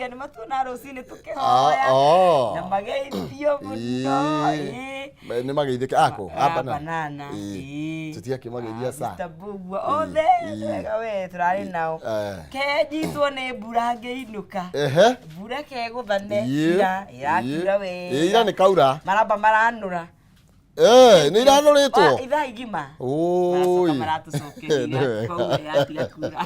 Ndĩreciria nĩ matuona rũcinĩ tũkĩhoya. Oh. Na mageithio mũno. Ĩĩ. Ĩĩ. Nĩ mageithĩke ako Ah, a banana. banana. Ĩĩ. Ĩĩ. Tũtiakĩmageithia Ah, sa. Mr. Mbugua othe wega we tũrarĩ nao. Eh. Kenyitwo nĩ mbura ngĩinũka. Ehe. Mbura kegũthane Ĩĩ. ira ĩrakiura Ĩĩ. Ĩĩ, ira wega. nĩ kaura. Maramba maranũra. Eh, nĩ iranũrĩtwo. Wa- Ithaa igima. Ũĩ. Maracoka maratũcokeria Nĩ wega. kwaura yatiga kura.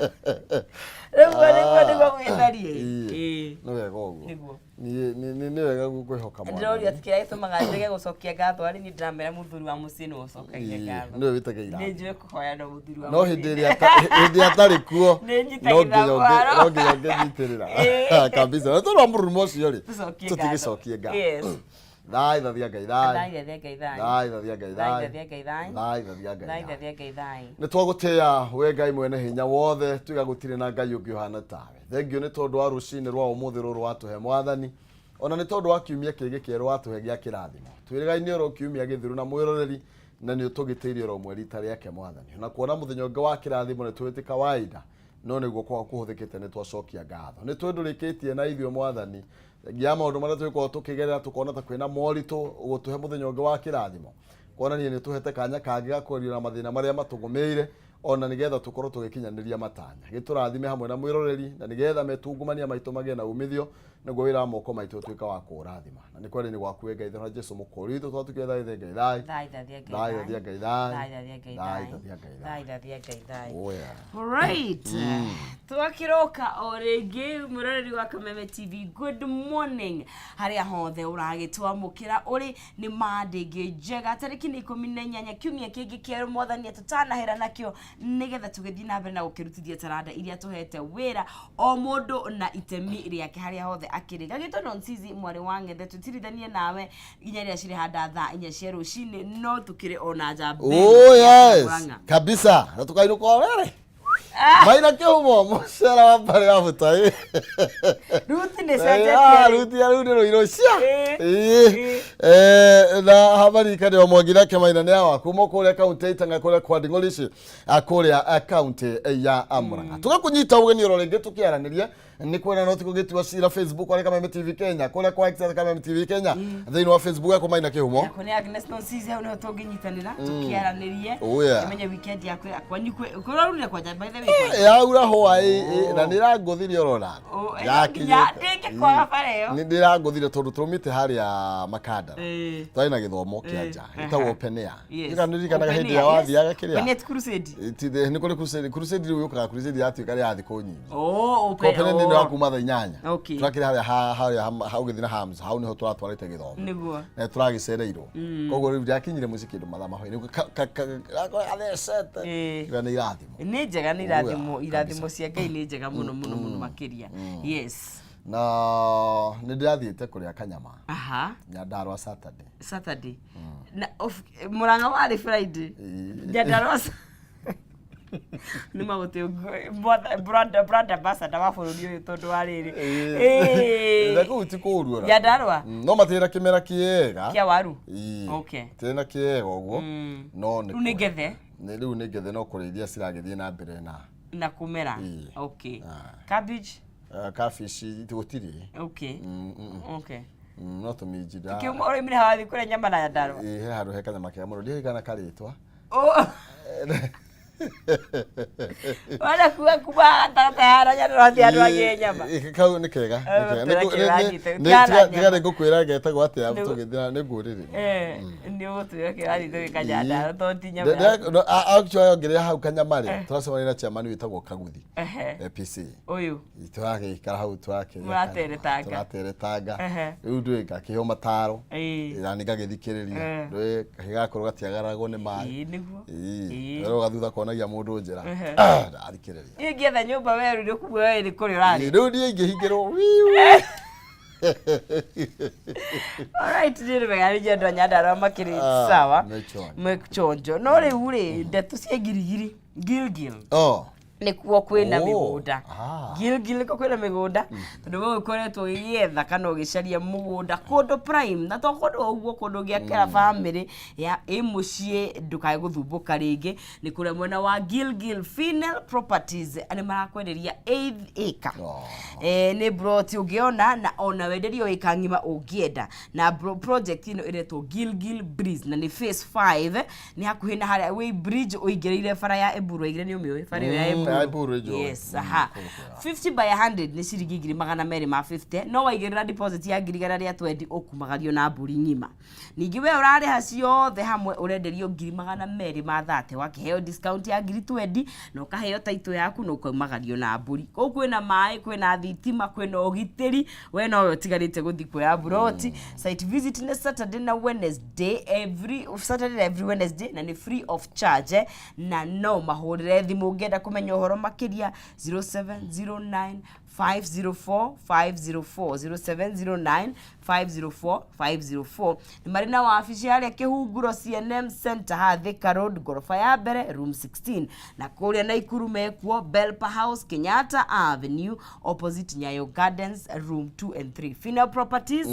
Rĩu nĩguo nĩguo gwĩtharie. Ĩĩ. Ĩĩ. Nĩ wega ũguo. Nĩguo. Nĩ nĩ wega kwĩhoka Ndĩroria mwathani. atĩ kĩrĩa gĩtũmaga njage gũcokia ngatho arĩ niĩ ndĩramera mũthuri wa mũciĩ nĩwe ũcokagia Ĩĩ, ngatho. nĩwe wĩtagia Nĩ irathimo. njũĩ kũhoya no mũthuri wa No mũciĩ. hĩndĩ ĩrĩa hĩndĩ ĩrĩa atarĩ kuo Nĩ no nyitagĩrĩra nginya mwaro. no nginya ũngĩnyitĩrĩra. Ĩĩ. Kabisa. Na tondũ wa mũrurumo ũcio rĩ, Tũcokie ngatho. tũtigĩcokie ngatho. Yes. Thai thathia Ngai thai. Thai thathia Ngai thai. Thai thathia Ngai Thai thai. thathia Ngai thai. Thai thathia Ngai Thai thai. thathia Ngai thai. Nĩ twagũtĩĩa we Ngai mwene hinya wothe tuiga gũtirĩ na Ngai ũngĩ ũhana tawe. Thengiũ nĩ tondũ wa rũcinĩ rwa ũmũthĩ rũrũ watũhe mwathani ona nĩ tondũ wa kiumia kĩngĩ kĩerũ watũhe gĩa kĩrathimo. Twĩrĩgaine oro kiumia gĩthiru na mwĩroreri na nĩ ũtũgitĩire oro ũmwe rita rĩake mwathani. Na kuona mũthenya ũngĩ wa kĩrathimo nĩ tũwĩte kawaida no nĩguo kwaga kũhũthĩkĩte nĩ twacokia ngatho. Nĩ twĩndũrĩkĩtie na ithuĩ mwathani thengia ya maũndũ marĩa tũgĩkorwo tũkĩgerera tũkona ta kwĩna moritũ gũtũhe mũthenya ũngĩ wa kĩrathimo kuonania nĩ tũhete kanya kangĩ ga kwaria na mathĩna marĩa matũgũmĩire ona nĩgetha tũkorwo tũgĩkinyanĩria matanya gĩtũrathime hamwe na mwĩroreri na nĩgetha metungumania maitũ magĩe na umithio nĩguo wĩra wa moko maitũ ũtuĩka wa kũũrathima na nĩ kwenda-inĩ gwaku we Ngai na Jesu mũkũũri witũ twatukia thai Ngai thai Thai thathia Ngai thai thathia Ngai thai Thai thathia Ngai thai thai. thathia Ngai Thai thai thathia Ngai thai. Oh yeah. Alright. Twakiroka o rĩngĩ mwĩroreri wa Kameme TV. Good morning. Harĩa hothe ũragĩtwamũkĩra ũrĩ nĩ Monday ĩngĩ njega tarĩki nĩ 18 kiumia kĩngĩ kĩerũ mwathani atũtanahĩra nakĩo nĩgetha tũgĩthiĩ na mbere na gũkĩrutithia taranda iria tũhete wĩra o mũndũ na itemi rĩake harĩa hothe akĩrĩ. Gagĩtwo Nonsizi mwarĩ wa Ng'ethe tũtirithanie nawe nginya rĩrĩa cirĩ thaa 4 cia rũcinĩ no tũkĩrĩ ona nja Oh ya yes. Murang'a. Kabisa. Na tukainũka o rĩrĩ. Maina kĩhumo mũcera wa mbarĩ ya mũtai. Ruti nĩ Ah, cenjetie rĩu. ruti ya rĩu nĩ rũirũ cia. Ĩĩ. Ĩĩ. Eh, na hamarikane o mwangi nake Maina nĩ awa kuma kũrĩa kaunti ya Itang'a kũrĩa kwa Nding'orici kũrĩa kaunti ya Murang'a. Tũgakũnyita ũgeni oro rĩngĩ tũkĩaranĩria nĩ kwena no tikũgĩtua cira Facebook kwarĩ Kameme TV Kenya kũrĩa kwa X Kameme TV Kenya thĩinĩ wa Facebook yakwa Maina Kĩhumo. Yakwa nĩ Agnes Nonsizi hau nĩho tũngĩnyitanĩra tũkĩaranĩrie. Oh, yeah. Menye weekend yaku kwanyu kũraurire kwanja by the way. kwanja. Yaura hwaĩ na nĩ ĩrangũthire oro Oh, nako. nginya ndĩngĩkwaga bara ĩyo. Nĩ ndĩrangũthire tondũ tũrũmĩte harĩa Makandara. Ĩĩ. Twarĩ na gĩthomo kĩa nja gĩtagwo open air. Yes. Ndirikanaga Open hĩndĩ air, ĩrĩa yes. wathiaga kĩrĩa. Open air ti crusade. Nĩ kũrĩ crusade crusade rĩu yũkaga crusade yatuĩka ya thikũ nyingĩ. Oh, open. Open air nĩ wa kuma thaa 8. Okay. Tũrakĩrĩ harĩa harĩa ũgĩthiĩ na Hams hau nĩho tũratwarĩte gĩthomo. Nĩguo. Na tũragĩcereirwo. Koguo rĩu ndakinyire mũciĩ kĩndũ mathaa ma hwaĩ-inĩ gathecete. Ĩĩ. Nĩ irathimo. Nĩ njega nĩ irathimo Oh, yeah, irathimo cia Ngai nĩ njega mũno mũno mũno makĩria. Yes. Na nĩ ndĩrathiĩte kũrĩa kanyama Aha. Nyandarua Saturday. Saturday. Na Murang'a warĩ Friday. Nyandarua nĩ magũtĩ brand ambassador wa bũrũri ũyũ tondũ wa rĩrĩ. Ĩĩ. Na kũu ti kũũru ona. Nyandarua No matirĩ na kĩmera kĩega. kĩa waru. Ĩĩ. Okay. Matirĩ na kĩega ũguo. No nĩ Rĩu nĩ ngethe Nĩ rĩu nĩ ngethe no kũrĩithia ciragĩthiĩ na mbere na na kũmera. Ĩĩ. Okay. Cabbage. Kabici gũtirĩ. Okay. Okay. No tũminji nda. Kĩu ũrĩmire hawathi kũrĩa nyama na Nyandarua. Ĩĩ, he handũ he kanyama kega mũno ndirikana karĩtwa. Oh. Wala kuwa kuma gatagatĩ ya Nyandarua atĩ andũ agĩe nyama. Ĩĩ, kau nĩ kega nĩ kega. Gũtĩra kĩranyita, Tiga gũtiara tiga nyama. nĩ ngũkwĩra getagwo atĩa Nĩ- tũgĩthira nĩ ngũrĩrĩ. Eh, nĩ ũgũtwĩra kĩrathiĩ tũgĩka Nyandarua tondũ ti nyama. ya- Actually ongerera hau kanyama rĩ tũracemania na chairman wĩtagwo Kaguthi Ehe. APC. Ũyũ. Tũragĩikara hau tũrakĩrĩa Mũrateretanga. tũrateretanga Ehe. rĩu ndũĩ ngakĩheo mataro Ĩĩ. na nĩ ngagĩthikĩrĩria Eh. ndũĩ kahĩ gakorwo gatiagaragwo nĩ maĩ Ĩĩ nĩguo. Ĩĩ. rĩu gathutha konagia mũndũ njĩra Ehe. ndathikĩrĩria Niĩ ngĩetha nyũmba werũ nĩ ũkuga we nĩ kũrĩa ũrarĩ. rĩu niĩ ingĩhingĩrwo wiu. Alright, nĩ wega nĩ andũ a Nyandarua makĩrĩ Ah, sawa. mechonjo. Mechonjo. No rĩu rĩ ndeto cia ngirigiri Gilgil. Oh. Nĩkuo kwĩna Oh, mĩgũnda. ah. Gilgil nĩkuo kwĩna mĩgũnda, tondũ we ũkoretwo ũgĩetha kana ũgĩcaria mũgũnda kũndũ prime, na to kũndũ o ũguo, kũndũ ũngĩakĩra bamĩrĩ ya ĩ mũciĩ, ndũkae gũthumbũka rĩngĩ. Nĩ kũrĩa mwena wa Gilgil, Finel Properties nĩ marakwenderia eighth acre. Oh. Nĩ broti ũngĩona na ona wenderio ĩka ng'ima ũngĩenda, na project ĩno ĩretwo Gilgil Breeze na nĩ phase 5, nĩ hakuhĩ na harĩa Way Bridge ũingĩrĩire bara ya Eburu. Aigire nĩ ũmĩũĩ bara ĩyo ya Ya Eburu njũĩ. Yes, aha. 50 by 100 nĩ ciringi 250,000, no waigĩrĩra deposit ya 120,000 ũkumagario na mbũri ng'ima. Ningĩ we ũrarĩha ciothe hamwe ũrenderio 230,000, wakĩheo discount ya 20,000 na ũkaheo title yaku na ũkaumagario na mbũri. Kũu kwĩna maĩ, kwĩna thitima, kwĩna ũgitĩri. We nowe ũtigarĩte gũthiĩ kuoya buroti. Site visit nĩ Saturday na Wednesday, every Saturday na every Wednesday, na nĩ free of charge, na no mahũrĩre thimũ ũngĩenda kũmenya ũhoro makĩria, 0709 504 504, 0709 504 504. Nĩ marĩ na wabici harĩa Kĩhunguro CNM Center, haha Thika Road, ngoroba ya mbere, room 16, na kũrĩa Naikuru mekuo Belpa House, Kenyatta Avenue, opposite Nyayo Gardens, room 2 and 3. Final Properties,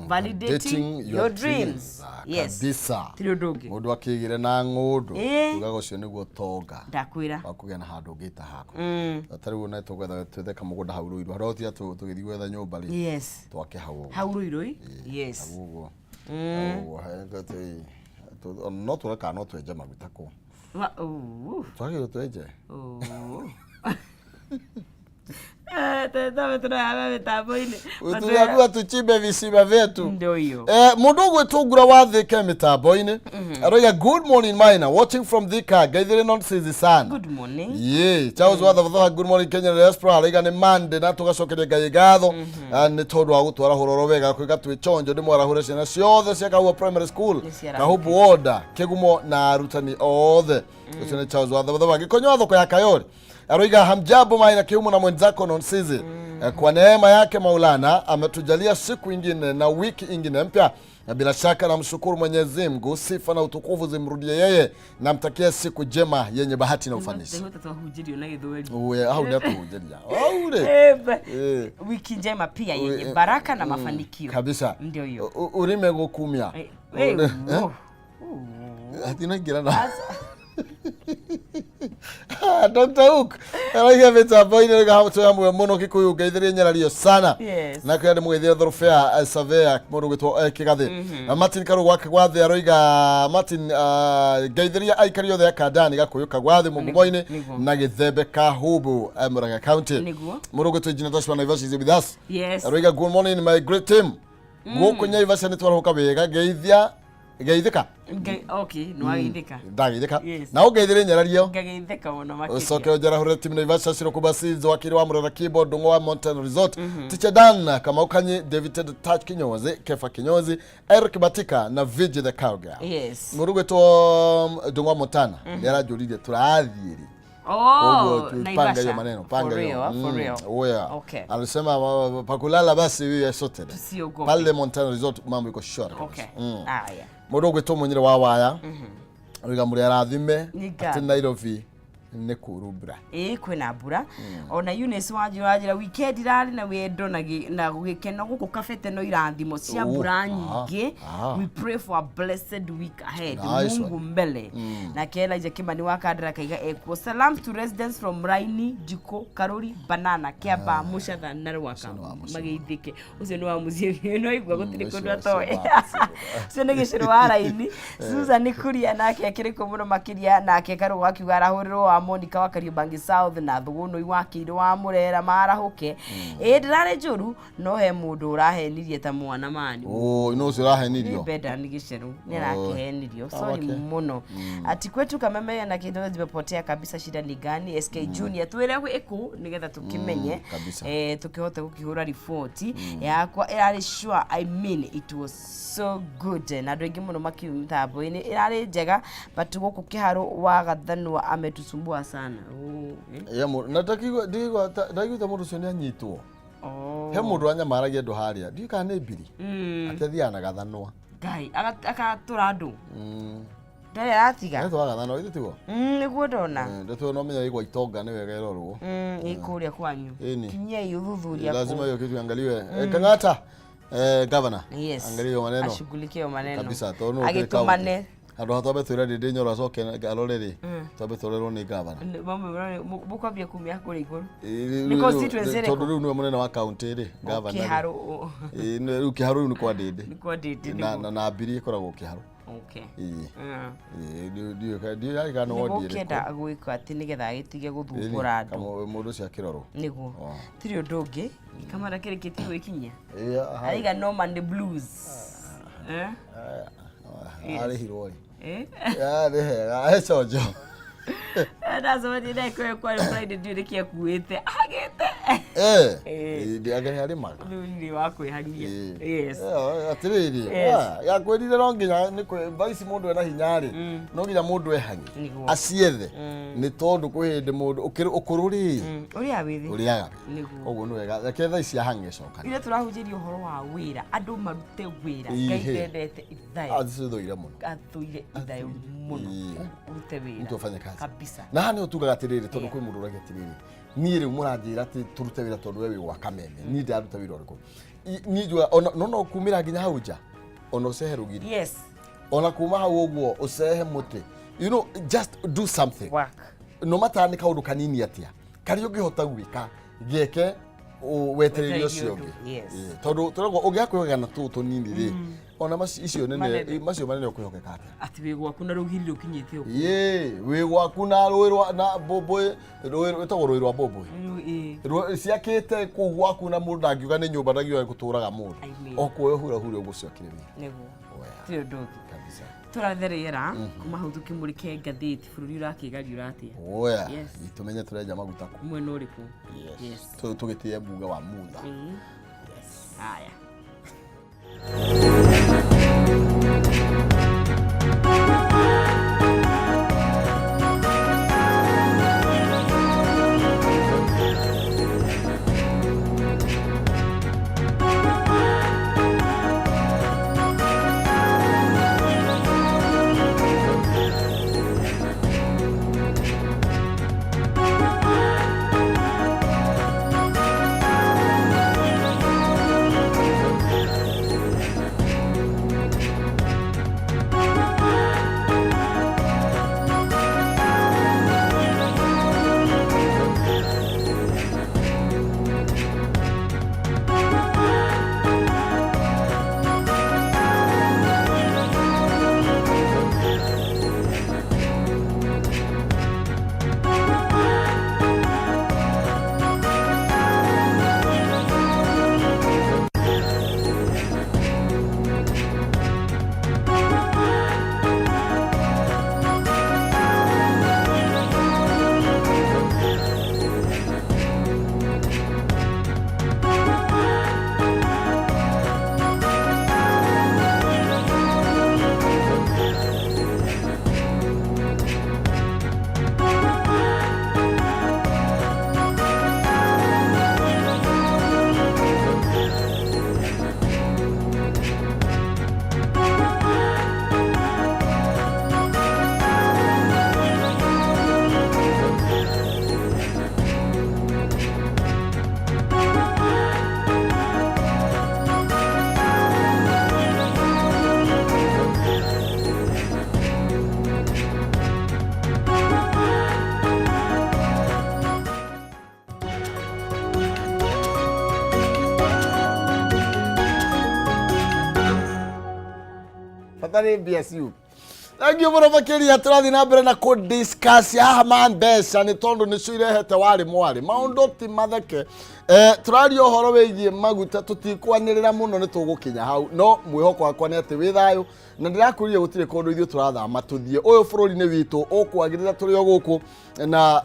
validating your dreams. Ah, Yes. Kabisa. Tirĩ ũndũ ũngĩ. Mũndũ akĩgĩre na ng'ũndũ, tugaga ũcio nĩguo tonga Ndakwĩra. wa kũgĩa na handũ ũngĩta haku. Ta rĩu ona tũgwetha, twethe kamũgũnda hau Rũirũ harĩa ũtiga tũgĩthiĩ gwetha nyũmba rĩ, twake hau ũguo. Hau Rũirũ. Yes. Hau ũguo. Hau ũguo, ona no tuone kana no twenje maguta kũu. Twagĩrĩirwo twenje. Tetabe tũrahama mĩtambo-inĩ. Tuliambiwa tuchimbe visima vyetu. Ndio hiyo. Mundu ũgwĩtwo Ngura wa Thika mĩtambo-inĩ aroiga, "Good morning Maina, watching from Thika, ngeithĩrĩ not sizi sana." Good morning. Ye Charles wa Thabatha, "Good morning Kenya diaspora." Araiga nĩ Monday na tũgacokeria Ngai ngatho, nĩ tondũ wa gũtwara hũroro wega kwĩga twĩ chonjo. Ndĩ mwarahũre ciana ciothe cia Kahua Primary School, Nĩ ciarahũke. Kahubu Ward, Kĩgumo, na arutani othe. Ũcio nĩ Charles wa Thabatha. Gĩkonyo wa thoko ya Kayori aroiga, "Hamjambo Maina Kiumo na mwenzako Nonsizi. Kwa neema yake Maulana ametujalia siku ingine na wiki ingine mpya, na bila shaka namshukuru Mwenyezi Mungu, sifa na utukufu zimrudie yeye. Namtakia siku njema yenye bahati na ufanisi." Ndĩhota twahunjĩrio na Gĩthweri. Uwe hau nĩ atũhunjĩria hau rĩ. Wiki njema pia yenye baraka na mafanikio. Kabisa. Ndio hiyo. Urime gũkumia. Oh. Atinaingĩra na Dr. Hook araiga mĩtambo-inĩ rĩga twĩ hamwe mũno Kikuyu, ngeithĩrie nyarario sana. Na kwĩ andũ mũgeithia thorobea surveyor mũndũ ũgwĩtwo Kĩgathĩ. Na Martin Karũgũ wake gwathĩ aroiga, Martin, ngeithĩria aikari othe a Kandani Gakũyũ Kagwathĩ Mũgumo-inĩ na Gĩthembe Kahubu, Murang'a County. Mũndũ ũgwĩtwo Engineer Joshua Naivasha is with us. Aroiga, "Good morning my great team, gũkũ Naivasha nĩ twarahũka wega, ngeithia geithĩka." Okay, nĩwageithĩka. Ndageithĩka. Yes. Na ũngeithĩrie nyarario. Ngageithĩka mũno makĩria. Ucoke ũnjarahũre timu Naivasha, Shiro Seeds, wakiri wa Murera Keyboard, Ndung'u wa Mountain Resort, Teacher Dan Kamau Kanyi, David Touch Kinyozi, Kefa Kinyozi, Eric Batika na Viji the Cowgirl. Mũndũ gwĩtwo Ndung'u wa Montana nĩ aranjũririe tũrathiĩ rĩ. Oh, Koguo tupanga Naivasha. hiyo maneno, panga For hiyo. real, for real. Oh yeah. Okay. Alisema pakulala basi wewe sote. Tusiogope. Pale Montana Resort mambo iko shwari kabisa. Aya. Mũndũ ũgwĩtwo Mũnyĩrĩ wa Waya oiga mũrĩ arathime, Nĩ ngatho. atĩ Nairobi nĩ kuru mbura. Ĩĩ, kwĩna mbura. Ona Eunice Wanjiru anjĩra weekend irarĩ na wendo na na gĩkeno gũkũ Kabete, no irathimo cia Oh, mbura ah, nyingĩ. ah. We pray for a blessed week ahead. Nice Mungu one. mbele. Nake Elijah Kimani wa Kandara kaiga ekuo, "Salam to residents from Raini, Jiko, Karuri, Banana, Kiamba, Muchatha na Rwaka." Nĩ wa mũciĩ. Mageithĩke. Ũcio nĩ wa mũciĩ, no igua gũtirĩ ũcio kũndũ ũcio atoĩ. wa mũciĩ. Ũcio nĩ gĩcũrũ wa raini. Susan Kuria nake akĩrĩ kuo mũno makĩria, nake Karũgũ akiuga arahũrĩrwo wa Monica wa Kariobangi South na Thũgũnũi wa Kĩirũ wa Mũrera marahũke. Ĩ ndĩrarĩ njũru, no he mũndũ ũrahenirie ta mwana mani. Oh, no ũcio ũrahenirio. Beda nĩ gĩcerũ nĩ arakĩhenirio. Sorry mũno. Ati kwetu Kameme na kĩndũ zimepotea kabisa, shida ni gani? SK Junior, twĩre ĩkũ nĩgetha tũkĩmenye. Kabisa. Tũkĩhote gũkĩhũra riboti yakwa. Ĩrarĩ sure, I mean, it was so good, na andũ aingĩ mũno makiu mĩtambo-inĩ, ĩrarĩ njega, but gũkũ kĩharũ wa Gathanwa ametusumbua sana. Oh, eh? Ya na ndakigua ndigua ndaiguĩte mũndũ ũcio nĩ anyitwo. Oh. He mũndũ wanyamaragia andũ harĩa, ndiũĩ kana nĩ mbiri, atĩ athiaga na gathanwa. Ngai agatũra andũ. Ndore aratiga. Nĩ twagathana ithe tiguo? Nĩguo ndona. Ndeto no menya ĩgwa itonga nĩ wega ĩrorwo. Ĩ kũrĩa kwanyu. Ĩni. Kinyiai ũthuthuria Lazima kũu. hiyo kitu iangaliwe. Kang'ata, governor. Yes. Angalia hiyo maneno. Ashughulikie hiyo maneno. Kabisa tondũ nũ ũkĩrĩ Agĩtũmane. county. Handũ ha twambe twĩre Ndĩndĩ Nyoro acoke arore rĩ, twambe tũrorerwo nĩ governor. Mũkwambia kumia kũrĩa igũrũ. Ĩ, Nĩ rĩu- constituency ĩrĩkũ? Tondũ rĩu nĩwe mũnene wa county rĩ, governor. rĩ. Kĩharũ. Ĩ, rĩu Kĩharũ rĩu nĩ kwa Ndĩndĩ. Nĩ kwa Ndĩndĩ Na nĩguo. na Mbiri ĩkoragwo Kĩharũ. Okay. Ĩ. Ĩ, ndiũĩ kana nĩ wodi ĩrĩkũ. Nĩgũkĩenda gwĩka atĩ nĩgetha agĩtige gũthumbũra andũ. Mũndũ ũcio akĩrorwo. Nĩguo. Oh. Tirĩ ũndũ ũngĩ. Kamara kĩrĩkĩtie gwĩkinyia. Ĩ, aha. Araiga no money blues. Eh? Arĩhirwo rĩ. Eh? Nĩ hega, he conjo. Ndacemania naye kũrĩa kwarĩ Friday ndiũĩ nĩkĩ akuĩte. Agĩte. Eh, Ĩ. anga nĩ arĩmaga. Rĩu nĩ wa kwĩhangia. Yes. Atĩrĩrĩ, Yes. yakwĩrire no nginya nĩ thaa ici mũndũ ena hinya rĩ, no nginya mũndũ ehange Nĩguo. aciethe, nĩ tondũ kwĩ hĩndĩ mũndũ ũkũrũ rĩ Ũrĩa wĩthĩ. ũrĩaga. Nĩguo. Koguo nĩ wega reke thaa ici ahange cokane. Ithuĩ tũrahunjĩria ũhoro wa wĩra, andũ marute wĩra. Ĩhĩ. Ngai ndendete ithayo. Acithũire mũno. Athũire ithayo mũno. Ĩĩ. Ũrute wĩra. Mtu afanye kazi. Kabisa. Na haha nĩho tugaga atĩrĩrĩ, tondũ Yeah. kwĩ mũndũ ũragia atĩrĩrĩ, niĩ rĩu mũranjĩra atĩ tũrute wĩra tondũ we wĩ gwa Kameme, niĩ ndĩraruta wĩra ũrĩkũ? Niĩ njugaga ona no kumĩra nginya hau nja, ona ũcehe rũgiri, Yes. ona kuma hau ũguo ũcehe mũtĩ, you know, just do something. Work. No matter nĩ kaũndũ kanini atĩa karĩa ũngĩhota gwĩka, geke wetereire ũcio ũngĩ. Yes. Ĩĩ, tondũ tũragwo ũngĩaga kwĩhokeka na tũũ tũnini rĩ, ona icio nene Manene. macio manene ũkwĩhokeka atĩa? Atĩ wĩ gwaku na rũgiri rũkinyĩte ũguo. Ĩĩ, wĩ gwaku na rũĩ rwa na mbũmbũĩ, rũĩ rwĩtagwo rũĩ rwa mbũmbũĩ. Rĩu, ĩĩ. Ciakĩte kũu gwaku na mũndũ ndangiuga nĩ nyũmba, ndangiuga nĩ gũtũraga mũndũ. I mean. O kuoya ũhurahure ũguo ũcio akĩrĩ wĩra. Nĩguo. Oya. Tirĩ ũndũ ũngĩ. Kabisa. Tũratherera kuma hau tũkĩmũrĩke ngathĩti bũrũri ũrakĩgariũra atĩa. Oya. Yes. Tũmenye tũrenja maguta kũ. Mwena ũrĩkũ? Yes. Tũgĩtĩe mbunge wa Mutha. Ĩĩ. Haya. Bata nĩ mbia ciu. Thank you mũno makĩria. Tũrathiĩ na mbere na kũ discuss haha ma mbeca, nĩ tondũ nĩcio irehete warĩ mwarĩ maũndũ ti matheke. Tũraria ũhoro wĩgiĩ maguta, tũtikwanĩrĩra mũno, nĩ tũgũkinya hau, no mwĩhoko wakwa nĩ atĩ wĩ thayũ, na ndĩrakwĩrire gũtirĩ kũndũ ithuĩ tũrathama tũthiĩ, ũyũ bũrũri nĩ witũ, ũkwagĩrĩra tũrĩ o gũkũ, na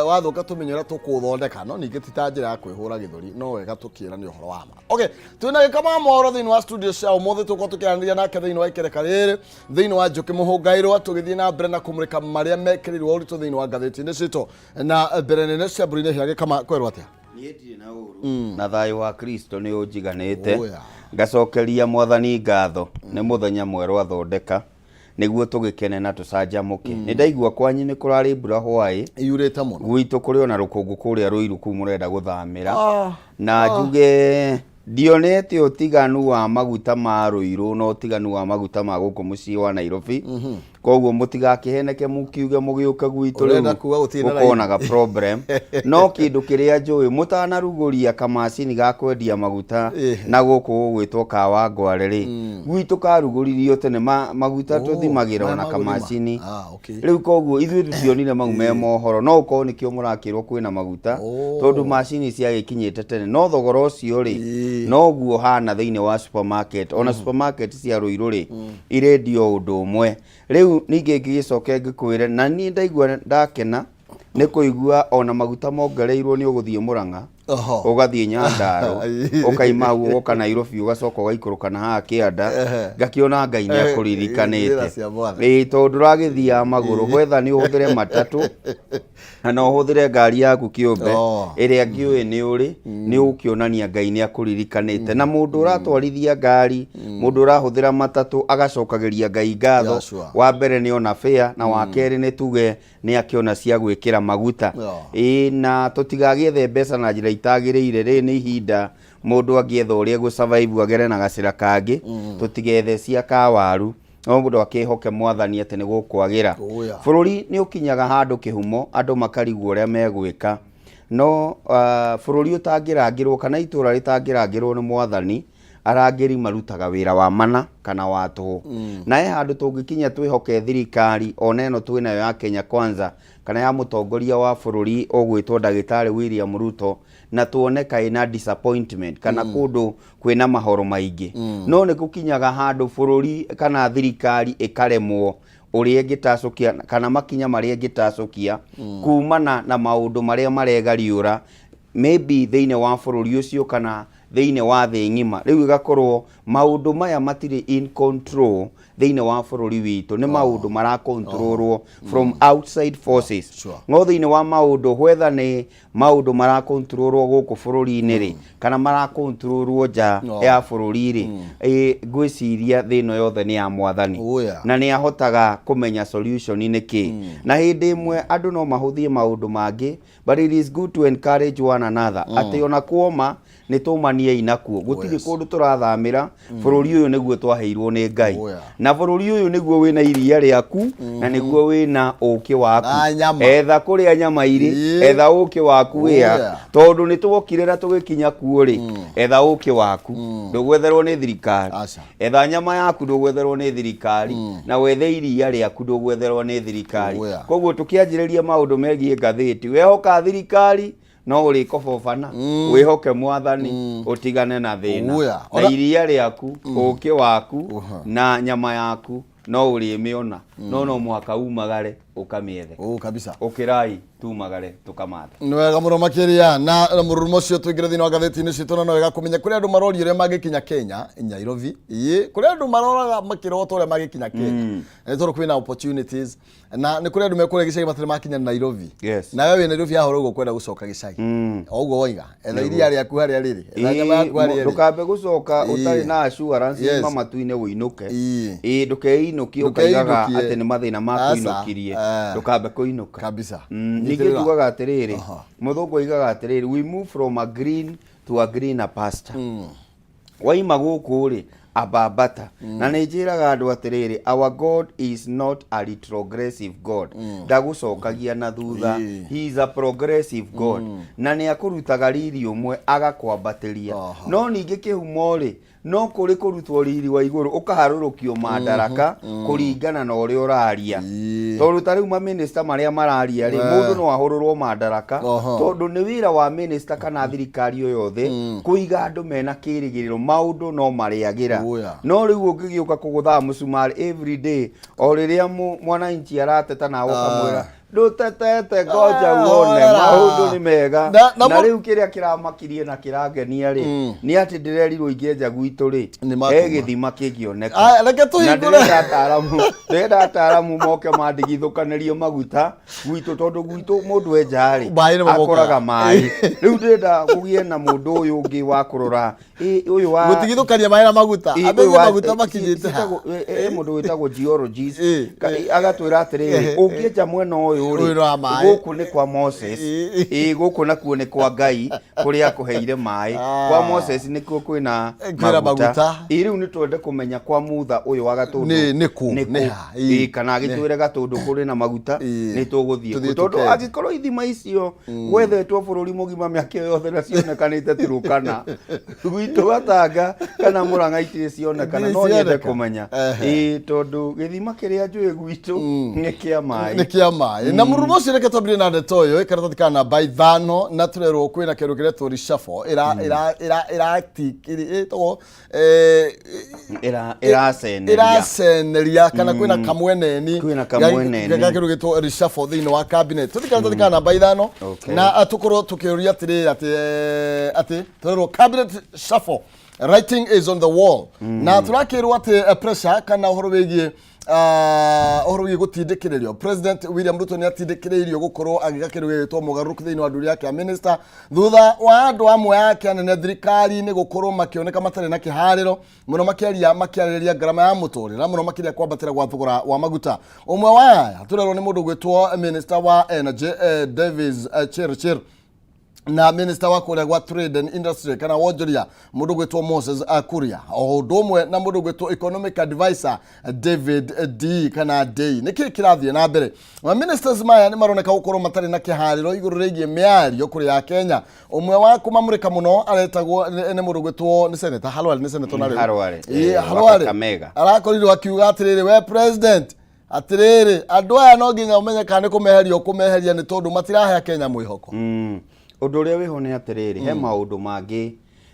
wathũka tũmenye ũrĩa tũkũũthondeka, no ningĩ ti ta njĩra ya kwĩhũra gĩthũri, no wega tũkĩrane ũhoro wa ma. Okay, twĩna Gĩkama Mohoro thĩinĩ wa studio cia ũmũthĩ, tũkorwo tũkĩaranĩria nake thĩinĩ wa ikereka rĩrĩ thĩinĩ wa Njũkĩ Mũhũngairwo, tũgĩthiĩ na mbere na kũmũrĩka marĩa mekĩrĩirwo ũritũ thĩinĩ wa ngathĩti-inĩ citũ na mbere nene cia mbũri-inĩ cia. Gĩkama, kwerwo atĩa? Niĩ ndirĩ na ũru, na thayũ wa Kristo nĩ ũnjiganĩte. Oya. Ngacokeria Mwathani ngatho nĩ mũthenya mwerũ athondeka. Nĩguo tũgĩkene na tũcanjamũke. Nĩ ndaigua kwanyu nĩ kũrarĩ mbura hwaĩ. Yurĩte mũno. Gwitũ kũrĩ ona rũkũngũ kũrĩa Rũiru kũu mũrenda gũthamĩra. Na njuge ndionete ũtiganu wa maguta ma Rũirũ na ũtiganu wa maguta ma gũkũ mũciĩ wa Nairobi. Koguo mũtigakĩheneke mũkiuge mũgĩũke gwitũ Ũrenda rĩu kuga gũtirĩ na gũkorwo na ga problem. No kĩndũ kĩrĩa njũĩ mũtanarugũria kamacini ga kwendia maguta na gũkũ gũgwĩtwo Kawangware rĩ, gwitũ karugũririo tene maguta tũthimagĩra maya ona ma gũthima. kamacini. Ah, okay. Rĩu koguo ithuĩ tũtionire mau me mohoro, no ũkorwo nĩkĩo mũrakĩrwo kwĩna maguta tondũ macini ciagĩkinyĩte tene, no thogora ũcio rĩ noguo ũhana thĩinĩ wa supermarket. Ona supermarket cia Rũirũ rĩ irendio ũndũ ũmwe. Rĩu ningĩ ngĩgĩcoke ngĩkwĩre, na niĩ ndaigua ndakena nĩ kũigua ona maguta mongereirwo nĩ ũgũthiĩ Mũrang'a, ũgathiĩ Nyandarua, ũkaima hau ũgoka Nairobi, ũgacoka ũgaikũrũka na haha kĩanda, ngakĩona Ngai nĩ akũririkanĩte. Njĩra cia Mwathani. Ĩĩ, tondũ ndũragĩthiaga magũrũ, gwetha nĩ ũhũthĩre matatũ na no ũhũthĩre ngari yaku kĩũmbe ĩrĩa ngĩũĩ nĩ ũrĩ, nĩ ũkĩonania Ngai nĩ akũririkanĩte. Na mũndũ ũratwarithia ngari, mũndũ ũrahũthĩra matatũ agacokagĩria Ngai ngatho, Yeah, sure. wa mbere nĩ ona fare, na wa kerĩ nĩ tuge nĩ akĩona cia gwĩkĩra maguta. Ĩĩ, na tũtigagĩethe mbeca na njĩra itagĩrĩire. Rĩrĩ nĩ ihinda mũndũ angĩetha ũrĩa egũ survive agere na gacĩra kangĩ, tũtigethe cia kawaru, no mũndũ akĩhoke Mwathani atĩ nĩ gũkwagĩra. Oh, yeah. Bũrũri nĩ ũkinyaga handũ kĩhumo andũ makarigwo ũrĩa megwĩka, no bũrũri ũtangĩrangĩrwo kana itũra rĩtangĩrangĩrwo nĩ Mwathani, arangĩri marutaga wĩra wa mana kana wa tũhũ. Na he handũ tũngĩkinya twĩhoke thirikari ona ĩno twĩnayo ya Kenya Kwanza kana ya mũtongoria wa bũrũri ũgwĩtwo ndagĩtarĩ William Ruto, na tuone kaĩ na disappointment kana kũndũ kwĩna mahoro maingĩ. No nĩ gũkinyaga handũ bũrũri kana thirikari ĩkaremwo ũrĩa ĩngĩtacũkia kana makinya marĩa ĩngĩtacũkia kumana na maũndũ marĩa maregariũra maybe thĩinĩ wa bũrũri ũcio kana thĩinĩ wa thĩ ng'ima. Rĩu ĩgakorwo maũndũ maya matirĩ in control thĩinĩ wa bũrũri witũ, nĩ maũndũ marakontrolwo from outside forces. No thĩinĩ wa maũndũ whether nĩ maũndũ marakontrolwo gũkũ bũrũri-inĩ rĩ kana marakontrolwo nja ya bũrũri rĩ, ngwĩciria thĩ ĩno yothe nĩ ya Mwathani. Oh, yeah. Na nĩ ahotaga kũmenya solution nĩ kĩ. Na hĩndĩ ĩmwe andũ no mahũthie maũndũ mangĩ, but it is good to encourage one another atĩ ona kuoma nĩ tũmaniei nakuo, gũtirĩ kũndũ tũrathamĩra, bũrũri ũyũ nĩguo twaheirwo nĩ Ngai. Oh, yeah. Na bũrũri ũyũ nĩguo wĩna iria rĩaku na nĩguo wĩna ũkĩ waku. Na nyama. Etha kũrĩa nyama irĩ, etha ũkĩ waku Oh, wĩa, yeah. tondũ nĩ twokire na tũgĩkinya kuo rĩ, etha ũkĩ waku, ndũgwetherwo nĩ thirikari. Aca. Etha nyama yaku, ndũgwetherwo nĩ thirikari, na wethe iria rĩaku, ndũgwetherwo nĩ thirikari. Oh, yeah. Koguo tũkĩanjĩrĩria maũndũ megiĩ ngathĩti, wehoka thirikari no ũrĩkobobana, wĩhoke Mwathani, ũtigane na thĩna. Oh, yeah. Na iria rĩaku, ũkĩ waku na nyama yaku no ũrĩmĩona, no no mũhaka umagare ũkamĩethe. Oh, kabisa. Ũkĩrai tumagare tũkamathe. Nĩ wega mũno makĩria na mũrurumo ũcio tũingĩre thĩinĩ wa ngathĩti-inĩ citũ, na no wega kũmenya kũrĩ andũ maroria ũrĩa mangĩkinya Kenya, Nairobi. Ĩĩ, kũrĩ andũ maroraga makĩrota ũrĩa mangĩkinya Kenya. Nĩ tondũ kwĩna opportunities, na nĩ kũrĩ andũ mekũrĩa gĩcagi matarĩ makinya Nairobi. Na we wĩ Nairobi haha ũrauga ũkwenda gũcoka gĩcagi. O ũguo woiga, etha iria rĩaku harĩa rĩrĩ, etha nyama yaku harĩa ĩrĩ. Ndũkambe gũcoka ũtarĩ na assurance ma matu-inĩ ũinũke. Ĩĩ, ndũkeinũkie ũkaigaga Ndũkeinũkie. atĩ nĩ mathĩna makũinũkirie. Aca. Ndũkambe kũinũka. Kabisa. Ningĩ Nyitĩrĩra. njugaga atĩrĩrĩ, mũthũngũ oigaga atĩrĩrĩ, we move from a green to a greener pasture. Waima gũkũ rĩ, ambambata. Na nĩ njĩraga andũ atĩrĩrĩ, our God is not a retrogressive God. Ndagũcokagia na thutha. He is a progressive God. Na nĩ akũrutaga riri ũmwe agakwambatĩria. No ningĩ kĩhumo rĩ, no kũrĩ kũrutwo riri wa igũrũ ũkaharũrũkio mandaraka kũringana na ũrĩa ũraria. Tondũ ta rĩu mamĩnĩsta marĩa mararia rĩ, mũndũ no ahũrũrwo mandaraka, tondũ nĩ wĩra wa mĩnĩsta kana thirikari o yothe kũiga andũ mena kĩrĩgĩrĩro, maũndũ no marĩagĩra. Oh, yeah. No rĩu ũngĩgĩũka kũgũthaga mũcumarĩ every day, o rĩrĩa mwananchi arateta nawe ũkamwĩra Ndũtetete, ngoja Ah, uone horera. maũndũ nĩ mega. Na Na rĩu kĩrĩa kĩramakirie na kĩrangenia rĩ, nĩ atĩ ndĩrerirwo ingĩenja gwitũ rĩ, Nĩ makuma. he gĩthima kĩngĩoneka. Ah, reke Na tũhingũre. ndĩrenda ataaramu moke mandigithũkanĩrie maguta gwitũ, tondũ gwitũ mũndũ enja rĩ, Maĩ nĩmo mokaga. akoraga maĩ. Rĩu ndĩrenda kũgĩe na mũndũ ũyũ ũngĩ wa kũrora ũyũ wa Gũtigithũkania maĩ na maguta. Ũyũ Amenye maguta makinyĩte ha. Mũndũ wĩtagwo geologist agatwĩra atĩrĩrĩ, ũngĩenja mwena ũyũ Ũyũ rĩ, nĩ wa maĩ. Gũkũ nĩ kwa Moses, gũkũ nakuo nĩ kwa Ngai kũrĩa akũheire maĩ. Kwa Moses nĩkuo kwĩna Kwĩna maguta. Rĩu nĩ twende kũmenya kwa mutha ũyũ wa Gatũndũ Nĩ kũ? nĩ Nĩ kũ? ha? Kana agĩtwĩre Gatũndũ kũrĩ na maguta, nĩ tũgũthiĩ Tũthiĩ kuo, tondũ tũkenje. angĩkorwo ithima icio gwethetwo bũrũri mũgima mĩaka ĩyo yothe na cionekanĩte Turukana, gwitũ Gatanga kana Mũrang'a itirĩ cionekana, Itirĩ no nyende cioneka. kũmenya. Tondũ gĩthima kĩrĩa njũĩ gwitũ nĩ kĩa maĩ. Nĩ kĩa maĩ. Na mũrumo ũcio, reke twambĩrĩrie na ndeto ũyũ, karatathi ka namba 5, na tũrerwo kwĩna kĩndũ kĩretwo reshuffle ĩra ĩra ĩra ĩrati ĩtagwo Ĩraceneria. Ĩraceneria kana kwĩna kamweneni. Kwĩna kamweneni. Ga kĩndũ gĩtwo reshuffle thĩinĩ wa cabinet. Tũthiĩ karatathi ka namba 5 na tũkorwo tũkĩũria atĩrĩrĩ, atĩ tũrerwo cabinet shuffle, writing is on the wall, na tũrakĩrwo atĩ pressure kana ũhoro wĩgiĩ gũtindĩkĩrĩrio, President William Ruto nĩ atindĩkĩrĩirio gũkorwo agĩka kĩndũ gĩgĩtwo mũgarũrũku thĩinĩ wa ndũri yake ya minister, thutha wa andũ amwe ake anene thirikari-inĩ gũkorwo makĩoneka matarĩ na kĩharĩro mũno makĩarĩrĩria ngarama ya mũtũrĩre, na mũno makĩria kwambatĩra gwa thogora wa maguta. Ũmwe wa aya tũrerwo nĩ mũndũ gwĩtwo minister wa energy Davis Chirchir, na minister wa kũrĩa gwa trade and industry kana wonjoria, mũndũ gwĩtwo Moses Kuria, o ũndũ ũmwe na mũndũ gwĩtwo economic advisor David D kana Day. Nĩ kĩĩ kĩrathiĩ na mbere? Ma ministers maya nĩ maroneka gũkorwo matarĩ na kĩharĩro igũrũ rĩgiĩ mĩario kũrĩ ya Kenya. Ũmwe wa kũmamũrĩka mũno aretagwo nĩ mũndũ gwĩtwo nĩ senator Halwale, nĩ senator na rĩu. Halwale, wa Halwale Kakamega. Arakorirwo akiuga atĩrĩrĩ, we president, atĩrĩrĩ, andũ aya no nginya ũmenye kana nĩ kũmeheria ũkũmeheria, nĩ tondũ matirahe Kenya mwĩhoko. Ũndũ ũrĩa wĩho nĩ atĩrĩrĩ, he maũndũ mangĩ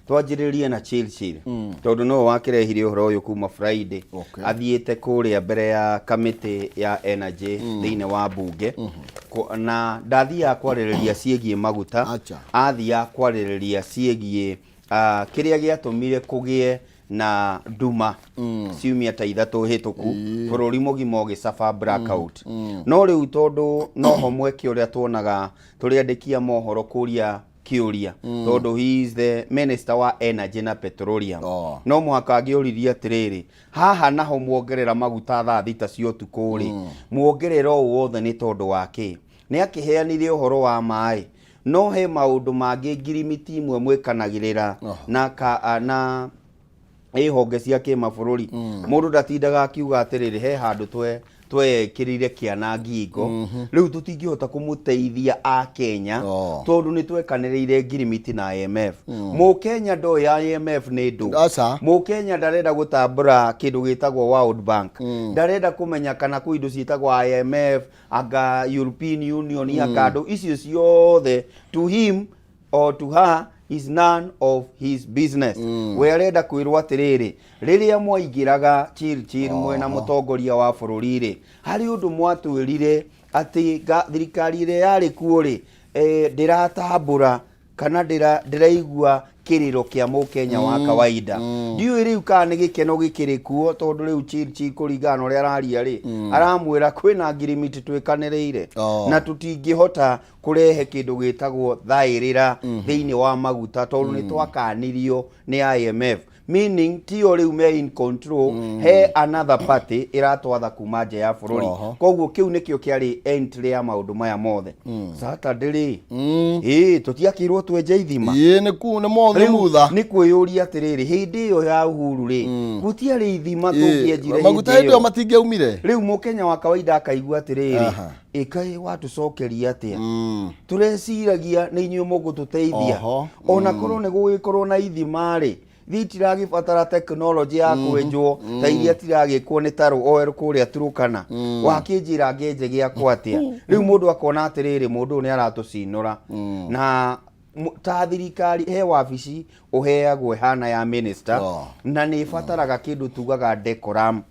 twanjĩrĩrie na Churchill, tondũ nowe wakĩrehire ũhoro ũyũ kuma Friday. Athiĩte kũrĩa mbere ya kamĩtĩ ya energy thĩinĩ wa mbunge. Na ndathiaga kwarĩrĩria ciĩgiĩ maguta. Acha. Athiaga kwarĩrĩria ciĩgiĩ kĩrĩa gĩatũmire kũgĩe na nduma ciumia ta 3 hĩtũku, bũrũri mũgima ũgĩcaba blackout. No rĩu tondũ noho mweke ũrĩa tuonaga tũrĩandĩkia mohoro kũria kĩũria, tondũ he is the minister wa energy na petroleum, no mũhaka angĩũririe atĩrĩrĩ, haha naho muongerera maguta thaa 6 cia ũtukũ rĩ, muongerera ũũ wothe nĩ tondũ wa kĩ? Nĩ akĩheanire ũhoro wa maĩ, no he maũndũ mangĩ ngirimiti imwe mwĩkanagĩrĩra na na ĩ honge cia kĩmabũrũri. Mũndũ ndatindaga akiuga atĩrĩrĩ, he handũ tweyekĩrire kĩana ngingo, rĩu tũtingĩhota kũmũteithia a Kenya, tondũ nĩ twekanĩrĩire ngirimiti na IMF. Mũkenya ndoĩ IMF nĩ ndũ. Aca. Mũkenya ndarenda gũtambũra kĩndũ gĩtagwo World Bank, ndarenda kũmenya kana kwĩ indo ciĩtagwo IMF, anga European Union, anga andũ icio ciothe. To him or to her is none of his business. We arenda kwĩrwo atĩrĩrĩ, rĩrĩa mwaingĩraga Chirchir mwena mũtongoria wa bũrũri rĩ, harĩ ũndũ mwatwĩrire atĩ thirikari ĩrĩa yarĩ kuo rĩ, ndĩratambũra kana ndĩraigua kĩrĩro kĩa mũkenya wa kawaida. Ndiũĩ rĩu kana nĩ gĩkeno gĩkĩrĩ kuo, tondũ rĩu Chirchir, kũringana na ũrĩa araria rĩ, aramwĩra kwĩna ngirimiti twĩkanĩrĩire na tũtingĩhota kũrehe kĩndũ gĩtagwo thaĩrĩra thĩinĩ wa maguta, tondũ nĩ twakanirio nĩ IMF, meaning tio rĩu me in control, he another party ĩratwatha kuma nja ya bũrũri. Koguo kĩu nĩkĩo kĩarĩ entry ya maũndũ maya mothe. Saturday rĩ, ĩĩ, tũtiakĩirwo twenje ithima. Ĩĩ, nĩ ku nĩ mothe. Rĩu Mutha. Nĩ kwĩyũria atĩrĩrĩ, hĩndĩ ĩyo ya Uhuru rĩ, gũtiarĩ ithima tũngĩenjire? Maguta hĩndĩ hĩndĩ ĩyo ĩyo matingĩaumire. Rĩu mũkenya wa kawaida akaigua atĩrĩrĩ, ĩkaĩ watũcokeria atĩa? Tũreciragia nĩ inyuĩ mũgũtũteithia. Ona korwo nĩ gũgĩkorwo na ithima rĩ, thiĩ itiragĩbatara tekinoronjĩ ya kwenjwo ta iria tiragĩkwo nĩ tarũ oil kũrĩa Turukana. Wakĩnjĩra ngenje gĩakwa atĩa? Rĩu mũndũ akona atĩrĩrĩ, mũndũ ũyũ nĩ aratũcinũra na ta thirikari he wabici ũheagwo ĩhana ya minister, na nĩ ĩbataraga kĩndũ tugaga decorum.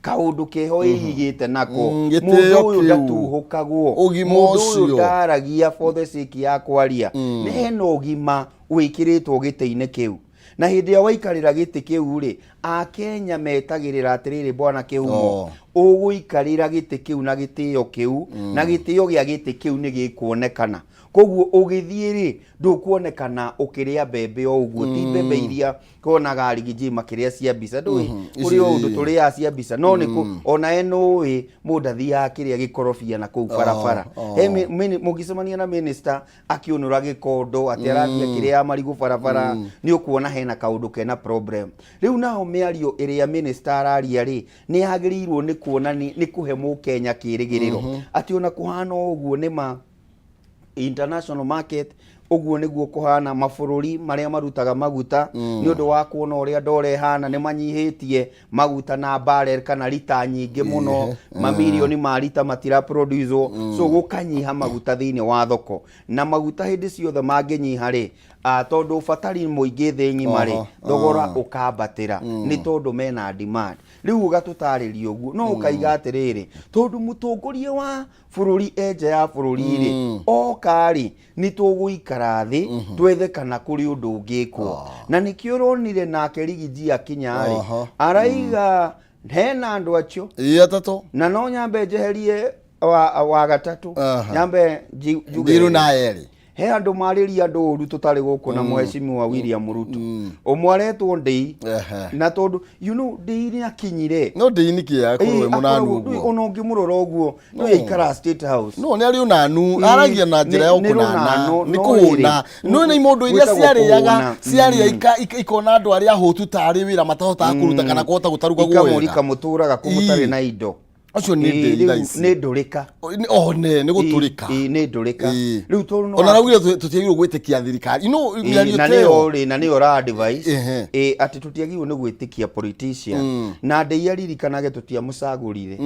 Kaũndũ keho ĩigĩte nako. Gĩtĩo Mũndũ ũyũ kĩu. Ndatuhũkagwo. Ũgima Mũndũ ũyũ ũcio. Ndaragia for the sake ya kwaria. Nĩ hena ũgima wĩkĩrĩtwo gĩtĩ-inĩ kĩu, na hĩndĩ ĩrĩa waikarĩra gĩtĩ kĩu rĩ, Akenya metagĩrĩra atĩrĩrĩ, bwana Kĩhumo, ũgũikarĩra gĩtĩ kĩu na gĩtĩo kĩu, na gĩtĩo gĩa gĩtĩ kĩu nĩ gĩkuonekana. Koguo ũgĩthiĩ rĩ, ndũkuonekana ũkĩrĩa mbembe o ũguo, ti mbembe iria tuonaga Riggy G makĩrĩa cia mbica. Ndũĩ kũrĩ o ũndũ tũrĩaga cia mbica, no nĩ kũ ona we nũĩ mũndũ ndathiaga akĩrĩa gĩkorobia na kũu barabara. He mũngĩcemania na minister akĩũnũra gĩkondo atĩ arathiĩ akĩrĩaga marigũ barabara, nĩ ũkuona hena kaũndũ kena problem. Rĩu nao mĩario ĩrĩa minister araria rĩ, nĩ yagĩrĩirwo nĩ kuonani nĩ kũhe mũkenya kĩrĩgĩrĩro atĩ ona kũhana o ũguo nĩ ma international market, ũguo nĩguo kũhana, mabũrũri marĩa marutaga maguta nĩ ũndũ wa kuona ũrĩa ndora ĩhana nĩ manyihĩtie maguta na barrel kana rita nyingĩ mũno, mamirioni ma rita matira produce, so gũkanyiha maguta thĩinĩ wa thoko. Na maguta hĩndĩ ciothe mangĩnyiha rĩ, tondũ ũbatari mũingĩ thĩ ng'ima rĩ, thogora ũkambatĩra nĩ tondũ mena demand. Rĩu ũgatũtarĩria ũguo, no ũkaiga atĩrĩrĩ, tondũ mũtongoria wa bũrũri e nja ya bũrũri rĩ, oka rĩ, nĩ tũgũikara thĩ twethe kana kũrĩ ũndũ ũngĩkwo. Na nĩkĩo ũronire nake Riggy G akinya rĩ, araiga hena andũ acio Ĩ atatũ. Na no nyambe njeherie wa gatatũ. Nyambe njuge Ndiru na erĩ. He andũ marĩria andũ ũru tũtarĩ gũkũ na mheshimiwa William Ruto, ũmwe aretwo Ndĩi. Na tondũ Ndĩi nĩ akinyire. No ndĩi nĩ kĩa akorwo wĩ mũnanu ũguo. Ona ũngĩmũrora ũguo nĩ aikara State House. No nĩ arĩ ũnanu, aragia na njĩra ya Nĩ ũkũnana rũnano, nĩ no kũhũna. rĩrĩ, No nĩ mũndũ iria gwĩtagwo ciarĩaga kũhũna. ciarĩa ikona andũ arĩa ahũtu tarĩ wĩra matahotaga kũruta kana kũhota gũtaruga Ikamũrika guo wega. mũtũraga kũ mũtarĩ na indo. Acio nĩ Ĩĩ, ndĩi rĩu thaa ici. Nĩ ndũrĩka. O nĩ gũtũrĩka. Ĩĩ, nĩ ndũrĩka. Rĩu tondũ no Ona raugire tũtiagĩrĩirwo gwĩtĩkia thirikari no Ĩĩ, mĩario na ta ĩyo. nĩyo rĩ, na nĩyo ra advice ĩĩ atĩ tũtiagĩrĩirwo nĩ gwĩtĩkia politician. Na ndĩi aririkanage tũtiamũcagũrire.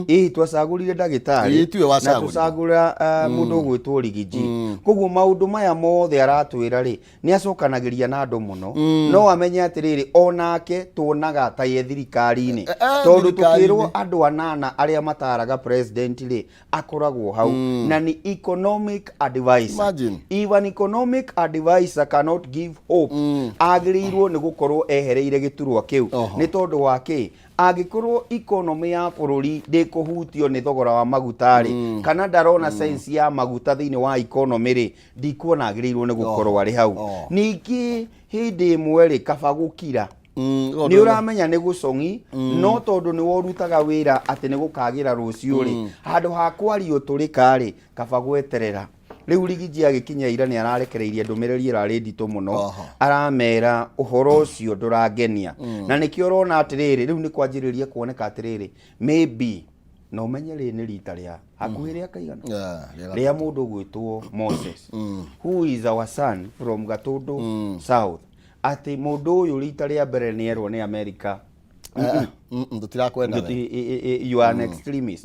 Ĩĩ, twacagũrire ndagĩtarĩ Ĩĩ, tiwe na wacagũrire. tũcagũra mũndũ ũgwĩtwo Riggy G. Koguo maũndũ maya mothe aratwĩra rĩ, nĩ acokanagĩria na andũ mũno. No amenye atĩrĩrĩ, onake tuonaga ta ye thirikari-inĩ, tondũ thirikari-inĩ. tũkĩrwo andũ anana arĩa mataraga president rĩ, akoragwo hau na nĩ economic advisor. Imagine. If an economic advisor cannot give hope, agĩrĩirwo nĩ gũkorwo ehereire gĩturwa kĩu. Nĩ tondũ wa kĩ? Angĩkorwo economy ya bũrũri ndĩkũhutio nĩ thogora wa maguta rĩ, kana ndarona sense ya maguta thĩinĩ wa economy rĩ, ndikuona agĩrĩirwo nĩ gũkorwo arĩ hau. Ningĩ hĩndĩ ĩmwe rĩ, kaba gũkira. Nĩ ũramenya nĩ gũcong'i, no tondũ nĩ worutaga wĩra atĩ nĩ gũkagĩra rũciũ rĩ, handũ ha kwaria ũtũrĩka rĩ, kaba gweterera. Rĩu Riggy G agĩkinya ira nĩ ararekereirie ndũmĩrĩri ĩrarĩ nditũ mũno. Aramera ũhoro ũcio ndũrangenia. Na nĩkĩo ũrona atĩrĩrĩ, rĩu nĩ kwanjĩrĩria kuoneka atĩrĩrĩ, maybe na ũmenye rĩrĩ nĩ rita rĩa hakuhĩ rĩa kaigana Yeah, rĩa rĩa mũndũ ũgwĩtwo Moses, who is our son from Gatundu South, atĩ mũndũ ũyũ rita rĩa mbere nĩ erwo nĩ America, Tũtirakwenda we. You are an extremist.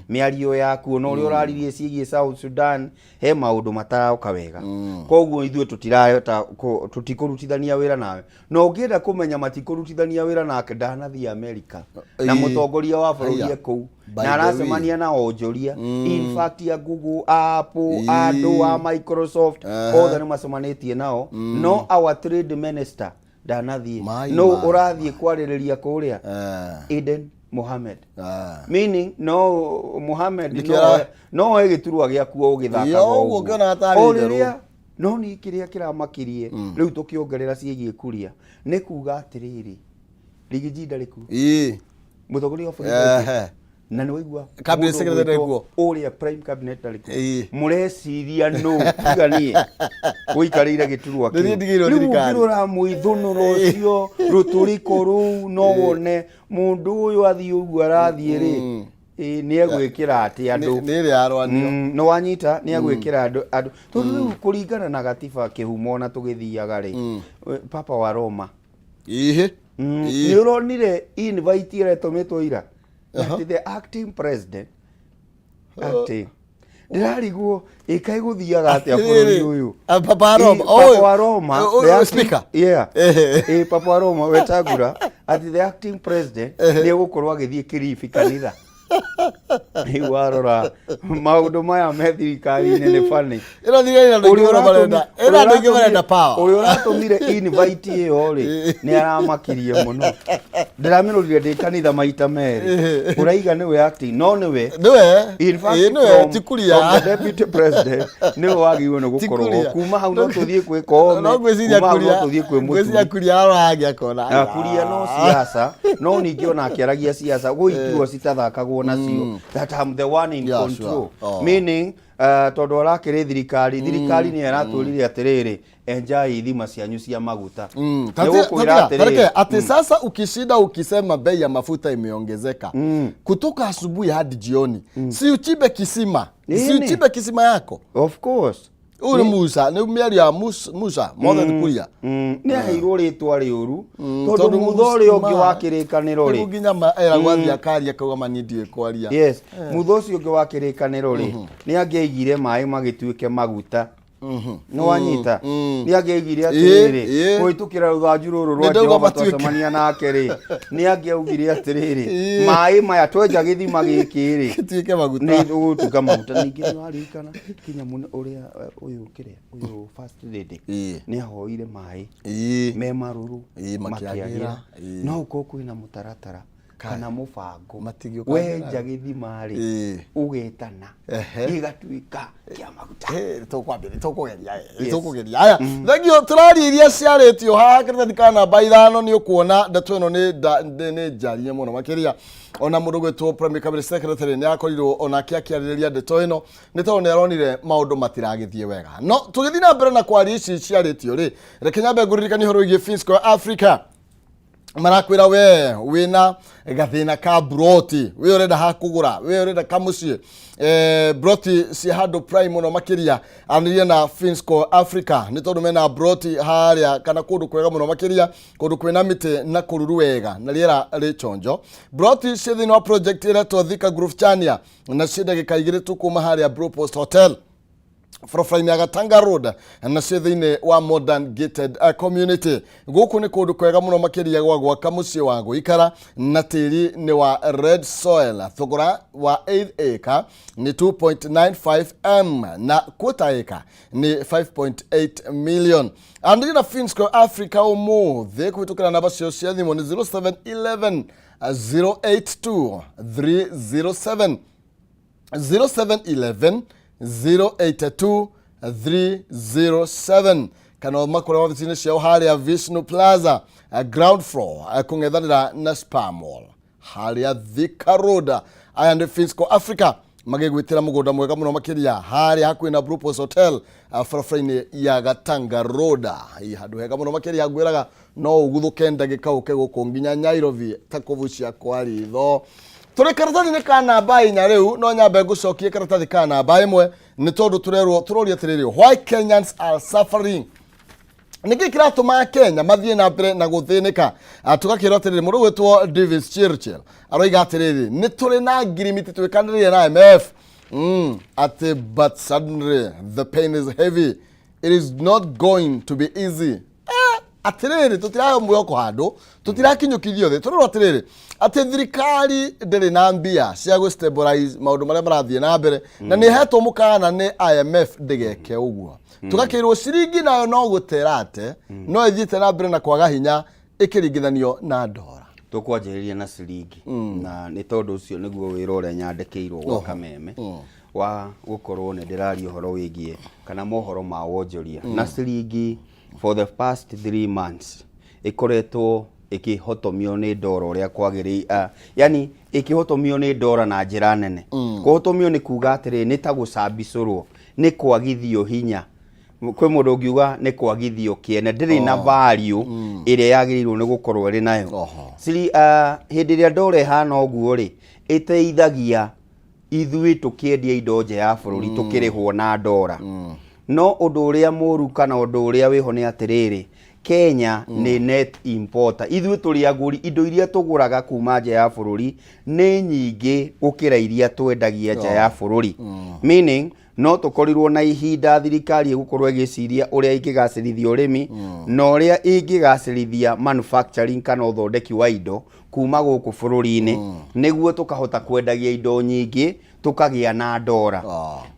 Mĩario yaku ona ũrĩa ũraririe ciĩgiĩ South Sudan, he maũndũ mataroka wega, koguo ithuĩ tũtirahota tũtikũrutithania wĩra nawe. Na ũngĩenda kũmenya matikũrutithania wĩra nake, ndanathiĩ America na mũtongoria wa bũrũri Haiya. e kũu By na the way. aracemania na onjoria, in fact ya Google, Apple, andũ a Microsoft, othe nĩ macemanĩtie nao, no our trade minister ndanathiĩ. Mai, No mai, ũrathiĩ kwarĩrĩria kũrĩa Aden Mohamed, meaning no Mohamed Nĩkĩo no no oe gĩturwa gĩaku o ũgĩthakaga Ĩyo, ũguo ngĩonaga tarĩ o itherũ. rĩrĩa no niĩ kĩrĩa kĩramakirie rĩu tũkĩongerera ciĩgiĩ kuria nĩ kuga atĩrĩrĩ, Riggy G ndarĩ kuo, mũtongoria wa bũrũri ndarĩ kuo. Na nĩ waigua Cabinet mũndũ secretary ndarĩ ũgwĩtwo kuo. ũrĩa prime cabinet ndarĩ kuo. Mũreciria nũ tiga niĩ ũikarĩire gĩturwa Nĩ niĩ kĩu? ndigĩirwo Rĩu thirikari. ũngĩrora mwĩthũnũro ũcio, rũtũrĩko rũu, no wone mũndũ ũyũ athiĩ ũguo arathiĩ rĩ, ĩ, nĩ egwĩkĩra atĩ andũ Nĩ ĩrĩa yarwanio. Nĩ wanyita, nĩ egwĩkĩra andũ tondũ rĩu kũringana na gatiba kĩhumo na tũgĩthiaga rĩ, Papa wa Roma Ihĩ. Nĩ ũronire invite ĩrĩa ĩtũmĩtwo ira that the acting president, acting, ndĩrarigwo ĩkaĩ gũthiaga atĩa bũrũri ũyũ. Ah, Papa wa Roma. Ĩ, Papa wa Roma, Oh, the oh, acting- speaker. Yeah. Ĩ, Papa wa Roma wetangura. Atĩ the acting president nĩ egũkorwo agĩthiĩ Kilifi kanitha. Rĩu warora maũndũ maya me thirikari-inĩ nĩ funny. Ĩno thirikari ĩna andũ aingĩ mũno marenda, ĩna andũ aingĩ marenda power. Ũrĩa ũratũmire invite ĩyo rĩ, nĩ aramakirie mũno. Ndĩramĩrorire ndĩ kanitha maita merĩ. Ũraiga nĩwe acting, no nĩwe. Nĩwe. In fact, Ĩĩ, nĩwe, ti Kuria. From the deputy president nĩwe wagĩrĩirwo nĩ Ti gũkorwo Kuria. kuma hau no tũthiĩ kwĩ Koome, No ngwĩciria kuma hau no Kuria, tũthiĩ kwĩ ngwĩciria Mũturi. Kuria aroragia akona. Na Kuria no siasa, no ningĩ ona akĩaragia siasa gwĩ iturwa citathakagwo nacio, that I'm the one in Yeah, control. sure. Oh. Meaning tondũ arakĩrĩ thirikari, thirikari nĩyo ĩratwĩrire atĩrĩrĩ, enjai ithima cianyu cia maguta. Nĩ gũkwĩra atĩrĩrĩ, Tareke, ati sasa ukishinda ukisema bei ya mafuta imeongezeka kutoka asubuhi hadi jioni, si uchimbe kisima, si Nini? uchimbe kisima yako. Of course. Huyu ni Musa, nĩ mĩario ya Musa Moses Kuria. Nĩ aheirwo rĩtwa rĩũru tondũ Tondũ mutha ũrĩa ũngĩ ma- wa kĩrĩkanĩro Rĩu rĩ, nginya eragwo athiĩ akaria akauga ma niĩ ndiũĩ kwaria. Yes, mutha ũcio ũngĩ wa kĩrĩkanĩro rĩ, nĩ angĩaigire maĩ magĩtuĩke maguta. Nĩ wanyita? Nĩ angĩaigire atĩrĩrĩ, kũhĩtũkĩra rũthanju rũrũ rwa Nĩ ndauga Jehova matuĩke. twacemania nake rĩ, nĩ angĩaugire atĩrĩrĩ, maĩ maya twenja gĩthima gĩkĩ rĩ, Gĩtuĩke maguta. Nĩ gũtuĩka maguta. Ningĩ nĩ waririkana kinya mũno ũrĩa ũyũ kĩrĩa ũyũ first lady nĩ ahoire maĩ me marũrũ Makĩagĩra. Makĩagĩra. No ũkorwo kwĩna mũtaratara kana mũbango, Matigĩũkagĩra. wenja gĩthima rĩ, ũgetana gĩgatuĩka kĩa maguta. Tũkwambĩrĩria, tũkũgeria, tũkũgeria. Aya, thengio. Tũraria iria ciarĩtio haha karatathi ka namba 5. Nĩ ũkuona ndeto ĩno nĩ njarie mũno makĩria. Ona mũndũ gwĩtwo Prime Cabinet Secretary nĩ akorirwo onake akĩarĩrĩria ndeto ĩno, nĩ tondũ nĩ aronire maũndũ matiragĩthiĩ wega. No tũgĩthiĩ na mbere na kwaria ici ciarĩtio rĩ, reke nyambe ngũririkanie ũhoro wĩgiĩ Finsco Africa. Marakwĩra we wĩna gathĩna ka broti, we ũrenda ha kũgũra, we ũrenda kamũciĩ, broti cia handũ prime mũno makĩria, anĩria na Finsco Africa, nĩ tondũ mena broti harĩa kana kũndũ kwega mũno makĩria, kũndũ kwĩna mĩtĩ na kũruru wega na rĩera rĩchonjo. Broti ciĩ thĩinĩ wa project ĩretwo Thika Grove Chania, na ciĩ ndagĩka 2 tu kuma harĩa Blue Post Hotel, barabara-inĩ ya Gatanga Road, na ciĩ thĩinĩ wa modern gated community. Gũkũ nĩ kũndũ kwega mũno makĩria gwa gwaka mũciĩ wa gũikara, na tĩri nĩ wa red soil. Thogora wa 8 acre nĩ 2.95 m na quarter acre nĩ 5.8 million. Andĩka na Finsco Africa ũmũthĩ kũhĩtũkĩra namba cio cia thimũ nĩ 0711 082 307, 0711 082 307, kana makũrĩa wabici-inĩ ciao harĩa Vishnu Plaza, ground floor, kũng'ethanĩra na Spa Mall harĩa Thika Road. Aya nĩ Finsco Africa magĩgwĩtĩra mũgũnda mwega mũno makĩria harĩa hakuhĩ na Blue Post Hotel, barabara-inĩ ya Gatanga Road. Ĩ, handũ hega mũno makĩria, ngwĩraga no ũguthũke ndagĩka ũke gũkũ nginya Nairobi ta kũbucia kwa ritho. Tũrĩ karatathi-inĩ ka namba 4 rĩu, no nyambe ngũcokie karatathi ka namba 1, nĩ tondũ tũrerwo tũroria atĩrĩrĩ, why Kenyans are suffering, nĩkĩ kĩratũma Kenya mathiĩ na mbere na gũthĩnĩka? Tũgakĩrwo atĩrĩrĩ, mũndũ gwĩtwo Davis Churchill aroiga atĩrĩrĩ, nĩ tũrĩ na ngirimiti twĩkanĩrĩire na IMF, atĩ but suddenly the pain is heavy, it is not going to be easy. Atĩrĩrĩ, tũtiraheo mwĩhoko handũ, tũtirakinyũkithio thĩ. Tũrerwo atĩrĩrĩ, atĩ thirikari ndĩrĩ na mbia cia gũ stabilize maũndũ marĩa marathiĩ na mbere, na nĩ ĩhetwo mũkana nĩ IMF ndĩgeke ũguo. Tũgakĩrwo ciringi nayo no gũterate, no ĩthiĩte na mbere na kwaga hinya ĩkĩringithanio na ndora. Tũkwanjĩrĩria na ciringi, na nĩ tondũ ũcio nĩguo wĩra ũrĩa nyandĩkĩirwo gwa Kameme wa gũkorwo nĩ ndĩraria ũhoro wĩgiĩ kana mohoro ma wonjoria na ciringi. For the past 3 months ĩkoretwo ĩkĩhotomio nĩ ndora ũrĩa kwagĩrĩire, yani ĩkĩhotomio nĩ ndora na njĩra nene. Kũhotomio nĩ kuga atĩrĩ, nĩ ta gũcambicũrwo, nĩ kwagithio hinya. Kwĩ mũndũ ũngiuga nĩ kwagithio kĩene, ndĩrĩ na value ĩrĩa yagĩrĩirwo nĩ gũkorwo ĩrĩ nayo. Ciri hĩndĩ ĩrĩa ndora ĩhana ũguo rĩ, ĩteithagia ithuĩ tũkĩendia indo nja ya bũrũri, tũkĩrĩhwo na ndora. No ũndũ ũrĩa mũru kana ũndũ ũrĩa wĩho nĩ atĩrĩrĩ, Kenya nĩ net importer. Ithuĩ tũrĩ agũri. Indo iria tũgũraga kuma nja ya bũrũri nĩ nyingĩ gũkĩra iria twendagia nja ya bũrũri, meaning No tũkorirwo na ihinda thirikari ĩgũkorwo ĩgĩciria ũrĩa ĩngĩgacĩrithia ũrĩmi na ũrĩa ĩngĩgacĩrithia manufacturing kana ũthondeki wa indo kuma gũkũ bũrũri-inĩ, nĩguo tũkahota kwendagia indo nyingĩ, tũkagĩa na ndora.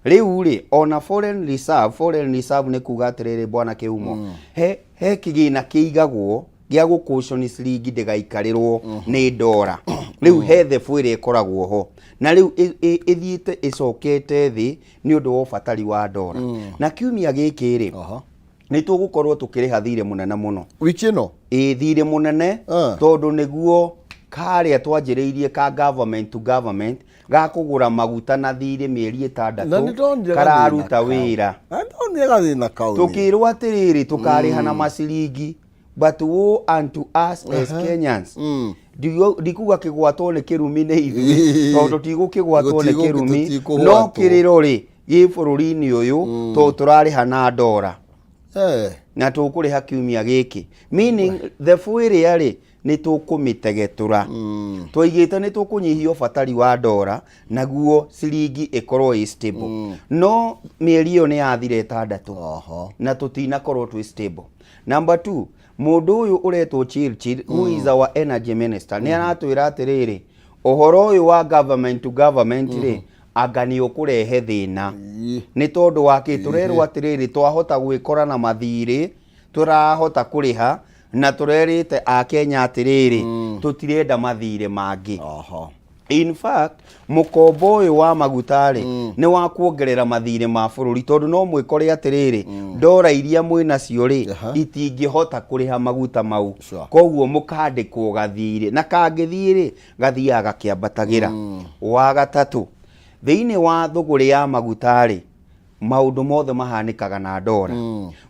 Rĩu rĩ, ona foreign reserve nĩ kuga atĩrĩrĩ, bwana Kĩhumo, he kĩgĩna kĩigagwo gĩa gũkũconi ciringi ndĩgaikarĩrwo nĩ ndora. Rĩu he thebu ĩrĩa ĩkoragwo ho, na rĩu ĩthiĩte ĩcokete thĩ nĩ ũndũ wa ũbatari wa ndora. Na kiumia gĩkĩ rĩ, nĩ tũgũkorwo tũkĩrĩha thirĩ mũnene mũno. Wiki ĩno? Ĩ, thirĩ mũnene, tondũ nĩguo karĩa twanjĩrĩirie ka government to government ga kũgũra maguta na thirĩ mĩeri Na nĩ 6 ndonire kararuta gathĩna kau. wĩra. Na nĩ ndonire gathĩna kau niĩ. Tũkĩrwo atĩrĩrĩ, tũkarĩha na maciringi, but woe unto us as Kenyans. Ndikuga kĩgwatwo nĩ kĩrumi nĩ ithuĩ, tondũ tigũkĩgwatwo nĩ kĩrumi, Tũtigũkĩgwatwo. No kĩrĩro rĩ gĩ bũrũri-inĩ ũyũ, tondũ tũrarĩha na ndora na tũkũrĩha kiumia gĩkĩ, meaning thebu ĩrĩa rĩ nĩ tũkũmĩtegetũra. Twaigĩte nĩ tũkũnyihia ũbatari wa ndora naguo ciringi ĩkorwo ĩ stable, no mĩeri ĩyo nĩ yathira 6 na tũtinakorwo twĩ stable. Number two, mũndũ ũyũ ũretwo Chirchir, who is our energy minister, nĩ aratwĩra atĩrĩrĩ, ũhoro ũyũ wa government to government rĩ, anga nĩ ũkũrehe thĩna. Nĩ tondũ wa kĩ? Tũrerwo atĩrĩrĩ, twahota gwĩkora na mathirĩ tũrahota kũrĩha, na tũrerĩte akenya atĩrĩrĩ, tũtirenda mathirĩ mangĩ. In fact, mũkombo ũyũ wa maguta rĩ, nĩ wa kuongerera mathirĩ ma bũrũri, tondũ no mwĩkore atĩrĩrĩ, ndora iria mwĩ nacio rĩ, itingĩhota kũrĩha maguta mau. Koguo mũkandĩkwo gathirĩ, na kangĩthiĩ rĩ, gathiaga gakĩambatagĩra. Wa gatatũ, thĩinĩ wa thũgũrĩ ya maguta rĩ, maũndũ mothe mahanĩkaga na ndora.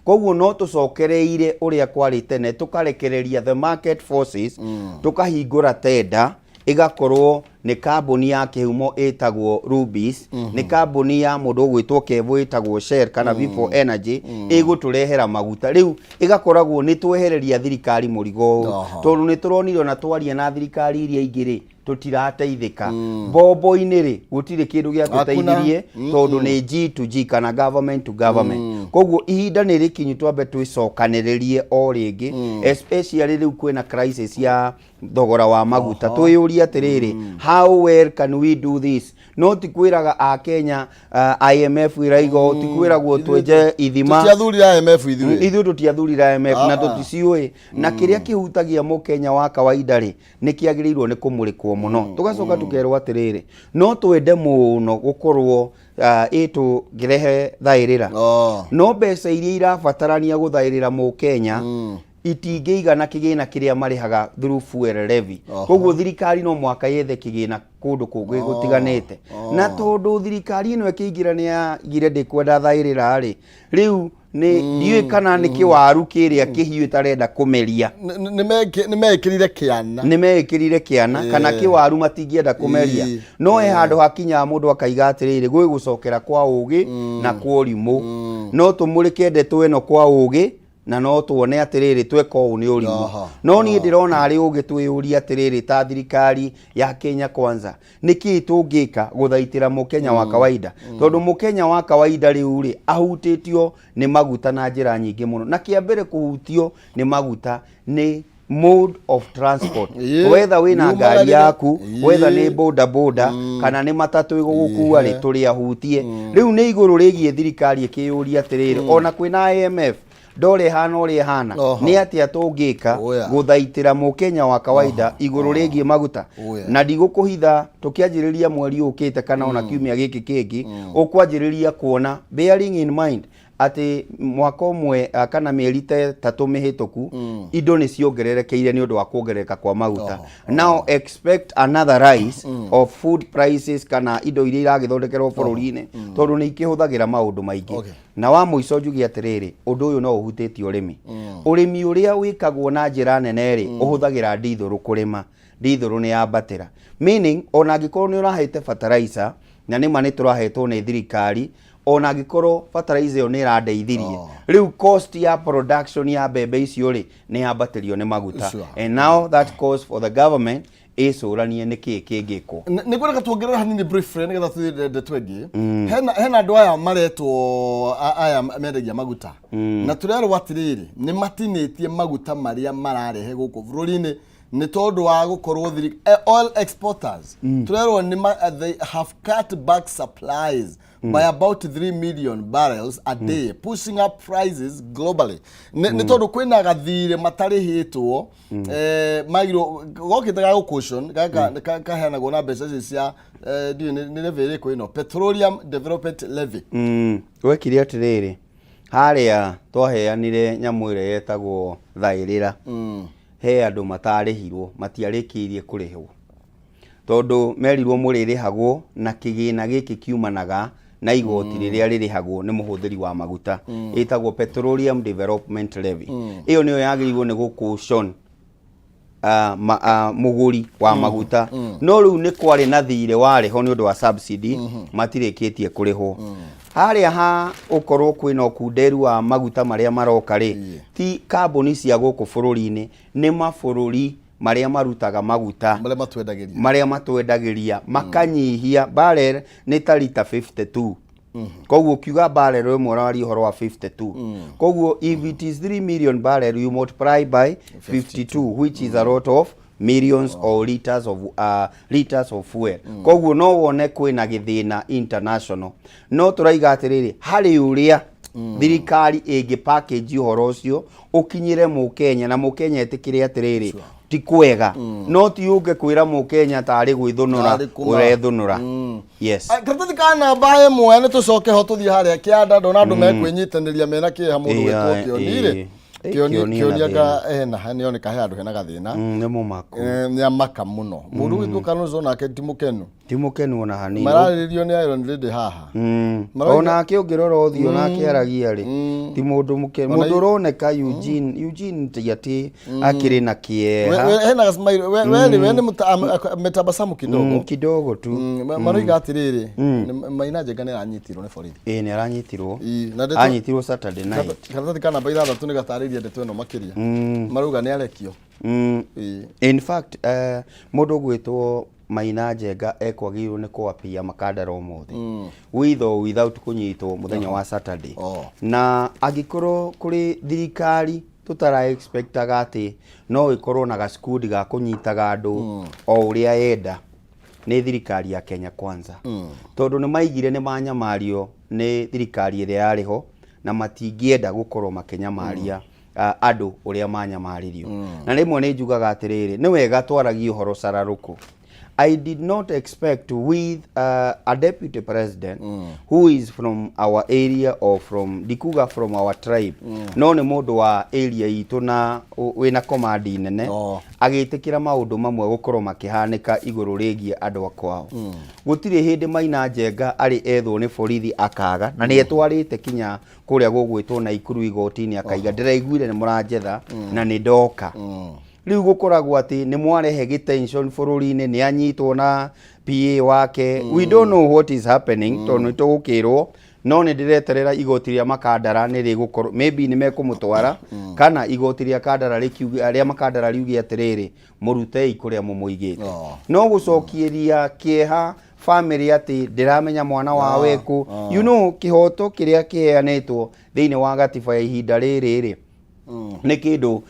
Koguo no tũcokereire ũrĩa kwarĩ tene, tũkarekereria the market forces, tũkahingũra tenda, ĩgakorwo nĩ kambuni ya kĩhumo ĩtagwo Rubis, nĩ kambuni ya mũndũ ũgwĩtwo Kevo ĩtagwo Shell kana V4 Energy ĩgũtũrehera maguta. Rĩu ĩgakoragwo nĩ twehereria thirikari mũrigo ũyũ, tondũ nĩ tũronire ona twaria na thirikari iria ingĩ rĩ, tũtirateithĩka. Mbombo-inĩ rĩ, gũtirĩ kĩndũ gĩatũteithirie, tondũ nĩ G to G kana government to government. Koguo ihinda nĩ rĩkinyu twambe twĩcokanĩrĩrie o rĩngĩ, especially rĩu kwĩna crisis ya thogora wa maguta, twĩyũrie atĩrĩrĩ, how well can we do this? No ti kwĩraga akenya IMF ĩraiga ũũ, ti kwĩragwo twenje ithima. Tũtiathurire IMF ithuĩ. Ithuĩ tũtiathurire IMF na Ah, ah. tũticiũĩ, na kĩrĩa kĩhutagia mũkenya wa kawaida rĩ, nĩ kĩagĩrĩirwo nĩ kũmũrĩkwo mũno. Tũgacoka tũkerwo atĩrĩrĩ, no twende mũno gũkorwo ĩ tũngĩrehe thaĩrĩra, no mbeca iria irabatarania gũthaĩrĩra mũkenya itingĩigana kĩgĩna kĩrĩa marĩhaga through fuel levy. Koguo thirikari no mũhaka yethe kĩgĩna kũndũ kũngĩ gũtiganĩte. Na tondũ thirikari ĩno ĩkĩingĩra nĩ yagire ndĩkwenda thaĩrĩra rĩ, rĩu nĩ ndiũĩ kana nĩ kĩwaru kĩrĩa kĩhiũ ĩtarenda kũmeria. Nĩ meĩkĩrire kĩana. Nĩ meĩkĩrire kĩana kana kĩwaru matingĩenda kũmeria. No he handũ hakinyaga mũndũ akaiga atĩrĩrĩ, gwĩ gũcokera kwa ũgĩ na kwa ũrimũ. No tũmũrĩke ndeto ĩno kwa ũgĩ, na no tuone atĩrĩrĩ, tweka ũũ nĩ ũrimũ. No niĩ ndĩrona arĩ ũgĩ twĩyũrie atĩrĩrĩ, ta thirikari ya Kenya Kwanza, nĩkĩĩ tũngĩka gũthaitĩra mũkenya wa kawaida? Tondũ mũkenya wa kawaida rĩu rĩ, ahutĩtio nĩ maguta na njĩra nyingĩ mũno, na kĩa mbere kũhutio nĩ maguta nĩ mode of transport. Wetha wĩna ngari Yumaga yaku, wetha nĩ boda boda kana nĩ matatũ ĩgũgũkua rĩ, tũrĩ ahutie. Rĩu nĩ igũrũ rĩgiĩ thirikari ĩkĩyũria atĩrĩrĩ, ona kwĩna IMF, ndora ĩhana ũrĩa ĩhana, nĩ atĩa tũngĩka gũthaitĩra mũkenya wa kawaida igũrũ rĩgiĩ maguta? Na ndigũkũhitha, tũkĩanjĩrĩria mweri ũkĩte kana ona kiumia gĩkĩ kĩngĩ, ũkwanjĩrĩria kuona, bearing in mind atĩ mwaka ũmwe kana mĩeri ta 3 mĩhĩtũku indo nĩ ciongererekeire nĩ ũndũ wa kuongerereka kwa maguta. Now expect another rise of food prices kana indo iria iragĩthondekerwo bũrũri-inĩ, tondũ nĩ ikĩhũthagĩra maũndũ maingĩ. Na wa mũico njuge atĩrĩrĩ, ũndũ ũyũ no ũhutĩtie ũrĩmi. Ũrĩmi ũrĩa wĩkagwo na njĩra nene rĩ, ũhũthagĩra ndithũrũ kũrĩma. Ndithũrũ nĩ yambatĩra, meaning ona angĩkorwo nĩ ũrahete fertilizer, na nĩma nĩ tũrahetwo nĩ thirikari. Ona angĩkorwo fertilizer ĩyo nĩ ĩrandeithirie, rĩu cost ya production ya mbembe icio rĩ, nĩ yambatĩrio nĩ maguta. And now that calls for the government ĩcũranie nĩkĩĩ kĩngĩkwo. Nĩ ngwenda tuongerera hanini briefly nĩgetha tũthiĩ ndeto ĩngĩ. Hena andũ aya maretwo aya mendagia maguta, na tũrerwo atĩrĩrĩ, nĩ matinĩtie maguta marĩa mararehe gũkũ bũrũri-inĩ nĩ tondũ wa gũkorwo oil exporters, tũrerwo nĩ they have cut back supplies by about 3 million barrels a day, pushing up prices globally, nĩ tondũ kwĩna gathirĩ matarĩhĩtwo, magirwo gokĩte ga gũcaution gaka kaheanagwo na mbeca ici cia ndiũĩ nĩ levy ĩrĩkũ ĩno, Petroleum Development Levy. Gwekire atĩrĩrĩ, harĩa twaheanire nyamũ ĩrĩa yetagwo thaĩrĩra, he andũ matarĩhirwo, matiarĩkĩirie kũrĩhwo tondũ merirwo mũrĩrĩhagwo na kĩgĩna gĩkĩ kiumanaga na igoti rĩrĩa rĩrĩhagwo nĩ mũhũthĩri wa maguta, ĩtagwo Petroleum Development Levy. Ĩyo nĩyo yagĩrĩirwo nĩ gũcaution mũgũri wa maguta, no rĩu nĩ kwarĩ na thirĩ warĩ ho nĩ ũndũ wa subsidy, matirĩkĩtie kũrĩhwo. Harĩa ha ũkorwo kwĩna ũkunderu wa maguta marĩa maroka rĩ, ti kambuni cia gũkũ bũrũri-inĩ, nĩ mabũrũri marĩa marutaga maguta marĩa matwendagĩria, marĩa matwendagĩria makanyihia. Barrel nĩ ta rita 52, koguo ukiuga barrel ĩmwe ũraria ũhoro wa 52. Koguo if it is 3 million barrel, you multiply by 52, which is a lot of millions or liters of fuel. Koguo no wone kwĩna gĩthĩna international, no tũraiga atĩrĩrĩ, harĩ ũrĩa thirikari ĩngĩ package ũhoro ũcio ũkinyĩre mũkenya na mũkenya etĩkĩre atĩrĩrĩ, ti kwega, no ti ũke kwĩra mũkenya tarĩ gwĩthũnũra Tarĩ ũrethũnũra. Yes. Karatathi ka namba 1, nĩ tũcoke ho tũthiĩ harĩa kĩanda, ndona andũ mekwĩnyitanĩria mena kĩeha, mũndũ gwĩtwo Kĩoni rĩ. Kĩoni. Kĩoni Kĩoni ena anga ena nĩoneka he handũ hena gathĩna. Nĩ mũmaku. Nĩ amaka mũno mũndũ gwĩtwo Kalonzo, nake ti mũkenu. Ti mũkenu ona hanini. Mararĩrĩrio nĩ Iron Lady haha. Onake ũngĩrora ũthiũ nake aragia rĩ, ti mũndũ mũkenu, mũndũ ũroneka Eugene ti atĩ akĩrĩ na kĩeha. Hena gasmile, we rĩ, we nĩ ametabasamu kidogo. Kidogo tu. Maroiga atĩrĩrĩ, Maina Njenga nĩ aranyitirwo nĩ borithi. Ĩĩ, nĩ aranyitirwo. Ii, na ndeto- Anyitirwo Saturday night. Karatathi ka namba 6 nĩ gatarĩirie ndeto ĩno makĩria. Marauga nĩ arekio. Ii. In fact, mũndũ ũgwĩtwo Maina Njenga ekwagĩrĩirwo nĩ kũapia Makandara ũmũthĩ with or without kũnyitwo mũthenya wa Saturday. Na angĩkorwo kũrĩ thirikari tũtara expectaga atĩ no ĩkorwo na gacikundi ga kũnyitaga andũ o ũrĩa yenda, nĩ thirikari ya Kenya Kwanza, tondũ nĩ maigire nĩ manyamario nĩ thirikari ĩrĩa yarĩ ho na matingĩenda gũkorwo makĩnyamaria andũ ũrĩa manyamaririo. Na rĩmwe nĩ njugaga atĩrĩrĩ, nĩ wega twaragie ũhoro cararũkũ. I did not expect with a deputy president who is from our area or from, ndikuga from our tribe, no nĩ mũndũ wa area itũ na wĩna command nene, agĩtĩkĩra maũndũ mamwe gũkorwo makĩhanĩka igũrũ rĩgiĩ andũ a kwao. Gũtirĩ hĩndĩ Maina Njenga arĩ ethwo nĩ borithi akaga, na nĩ etwarĩte kinya kũrĩa gũgwĩtwo Naikuru igoti-inĩ, akaiga ndĩraiguire nĩ mũranjetha na nĩ ndoka. Rĩu gũkoragwo atĩ nĩ mwarehe gĩtension bũrũri-inĩ. Nĩ anyitwo na PA wake. We don't know what is happening, tondũ nĩ tũgũkĩrwo, no nĩ ndĩreterera igoti rĩa Makandara nĩ rĩgũkorwo, maybe nĩ mekũmũtwara, kana igoti rĩa Kandara rĩkiuge, rĩa Makandara riuge atĩrĩrĩ, mũrutei kũrĩa mũmũigĩte. No gũcokieria kĩeha family atĩ ndĩramenya mwana wao ekũ. Kĩhoto kĩrĩa kĩheanĩtwo thĩinĩ wa gatiba ya ihinda rĩrĩ rĩ, nĩ kĩndũ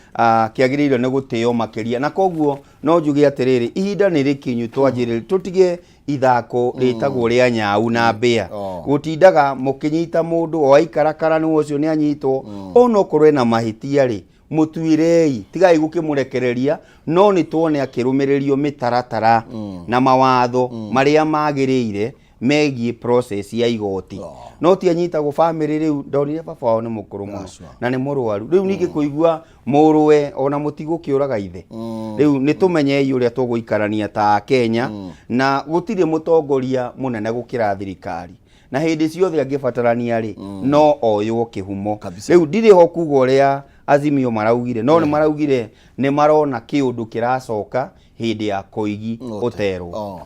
kĩagĩrĩirwo nĩ gũtĩo makĩria. Na koguo no njuge atĩrĩrĩ, ihinda nĩ rĩkinyu twanjĩrĩrie, tũtige ithako rĩtagwo rĩa nyau na mbĩa. Gũtindaga mũkĩnyita mũndũ o aikarakara nĩ ũcio nĩ anyitwo, onokorwo ena mahĩtia rĩ, mũtuirei, tigai gũkĩmũrekereria, no nĩ tuone akĩrũmĩrĩrio mĩtaratara na mawatho marĩa magĩrĩire megiĩ process ya igoti. No ti anyitagwo family. Rĩu ndonire baba wao nĩ mũkũrũ mũno na nĩ mũrwaru. Rĩu ningĩ kũigua mũrũwe ona mũtigũkĩũraga ithe. Rĩu nĩ tũmenyei ũrĩa tũgũikarania ta Kenya, na gũtirĩ mũtongoria mũnene gũkĩra thirikari, na hĩndĩ ciothe angĩbatarania rĩ, no oywo kĩhumo. Rĩu ndirĩ ho kuga ũrĩa Azimio maraugire, no nĩ maraugire nĩ marona kĩũndũ kĩracoka hĩndĩ ya Koigi ũterwo.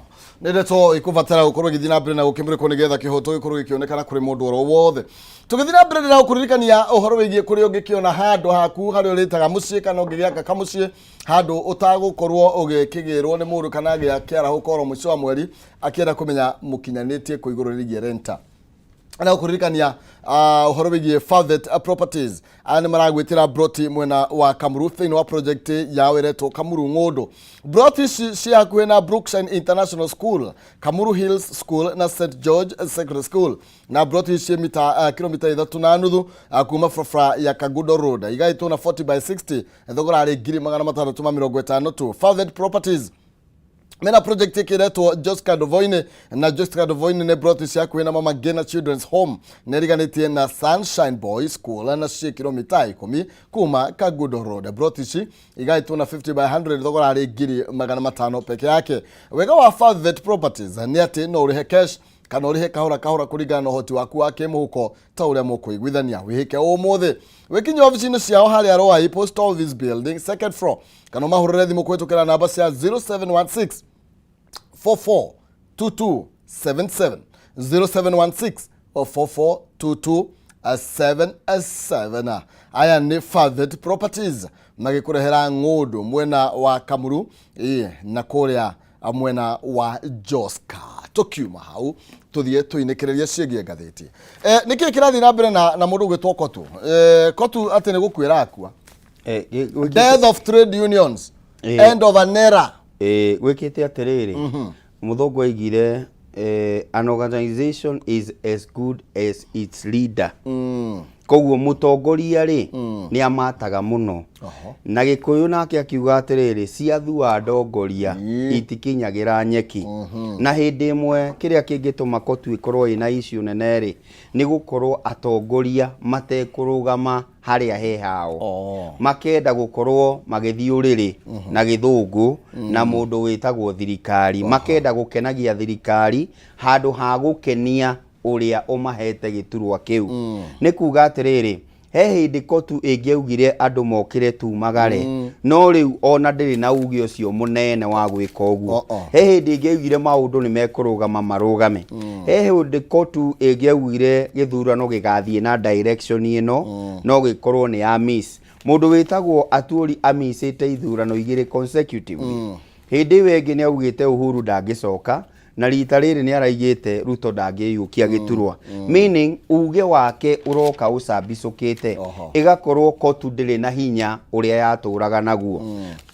Nĩ ndeto ikũbatara gũkorwo ĩgĩthiĩ na mbere na gũkĩmũrĩkwo nĩgetha kĩhoto gĩkorwo gĩkĩonekana kũrĩ mũndũ oro wothe. Tũgĩthiĩ na mbere ndĩragũkũririkania ũhoro wĩgiĩ kũrĩa ũngĩkĩona handũ haku harĩa ũrĩtaga mũciĩ kana ũngĩgĩaka kamũciĩ handũ ũtagũkorwo ũgĩkĩgĩrwo nĩ mũndũ kana agĩakĩarahũka oro mũico wa mweri akĩenda kũmenya mũkinyanĩtie kũ igũrũ rĩgiĩ renta. Na gũkũririkania ũhoro wĩgiĩ Farvet Properties. Aya nĩ maragwĩtĩra broti mwena wa Kamuru thĩinĩ wa project yao ĩretwo Kamuru Ng'ũndũ. Broti ici ciĩ hakuhĩ na Brookshine International School, Kamuru Hills School na St George Secondary School. Na broti ici ciĩ mita kilomita 3.5 kuma barabara ya Kangundo Road. Igaĩtwo na 40 by 60, thogora arĩ 650,000 tu. Farvet Properties mena project ĩkĩretwo Josca Dovoine, na Josca Dovoine nĩ broti cia hakuhĩ na Mama Ngina Children's Home, nĩ ĩriganĩtie na Sunshine Boys School na ciĩ kilomita 10 kuma Kangundo Road. Broti ici igaĩtwo na 50 by 100, thogora arĩ 500,000 peke yake. Wega wa Farvet Properties nĩ atĩ no ũrĩhe cash kana ũrĩhe kahora kahora kũringana na ũhoti waku wa kĩmũhuko ta ũrĩa mũkũiguithania. Wĩhĩke ũmũthĩ wĩkinye ofici-inĩ ciao harĩa Ruai Post Office Building, second floor, kana ũmahũrĩre thimũ kũhĩtũkĩra namba cia 0716 442277, 0716 442277. Aya nĩ Farvet Properties magĩkũrehera ng'ũndũ mwena wa Kamuru ĩ, na kũrĩa mwena wa Joska. Tũkiuma hau tũthiĩ tũinĩkĩrĩrie ciĩgiĩ ngathĩti. Nĩkĩĩ kĩrathiĩ na mbere na mũndũ ũgwĩtwo Kotu? Kotu atĩ nĩ gũkuĩra akua. Death of trade unions, end of an era. Gwĩkĩte atĩrĩrĩ, mũthũngũ aigire an organization is as good as its leader. Koguo mũtongoria rĩ, nĩ amataga mũno. Na Gĩkũyũ nake akiuga atĩrĩrĩ, ciathua ndongoria itikinyagĩra nyeki. Na hĩndĩ ĩmwe kĩrĩa kĩngĩtũma Kotu ĩkorwo ĩna issue nene rĩ, nĩ gũkorwo atongoria matekũrũgama harĩa he hao. Makenda gũkorwo magĩthiĩ ũrĩrĩ na gĩthũngũ na mũndũ wĩtagwo thirikari, makenda gũkenagia thirikari handũ ha gũkenia ũrĩa ũmahete gĩturwa kĩu. Nĩ kuga atĩrĩrĩ, he hĩndĩ Kotu ĩngĩaugire andũ mokĩre tumagare, no rĩu ona ndĩrĩ na uge ũcio mũnene wa gwĩka ũguo. He hĩndĩ ĩngĩaugire maũndũ nĩ mekũrũgama marũgame. He hĩndĩ Kotu ĩngĩaugire gĩthurano gĩgathiĩ na direction ĩno, no gĩkorwo nĩ ya miss. Mũndũ wĩtagwo Atuori amicĩte ithurano 2 consecutively. Hĩndĩ ĩyo ĩngĩ nĩ augĩte Uhuru ndangĩcoka, na rita rĩrĩ nĩ araigĩte Ruto ndangĩyũkia gĩturwa. Meaning uge wake ũroka ũcambicũkĩte. Ĩgakorwo Kotu ndĩrĩ na hinya ũrĩa yatũraga naguo.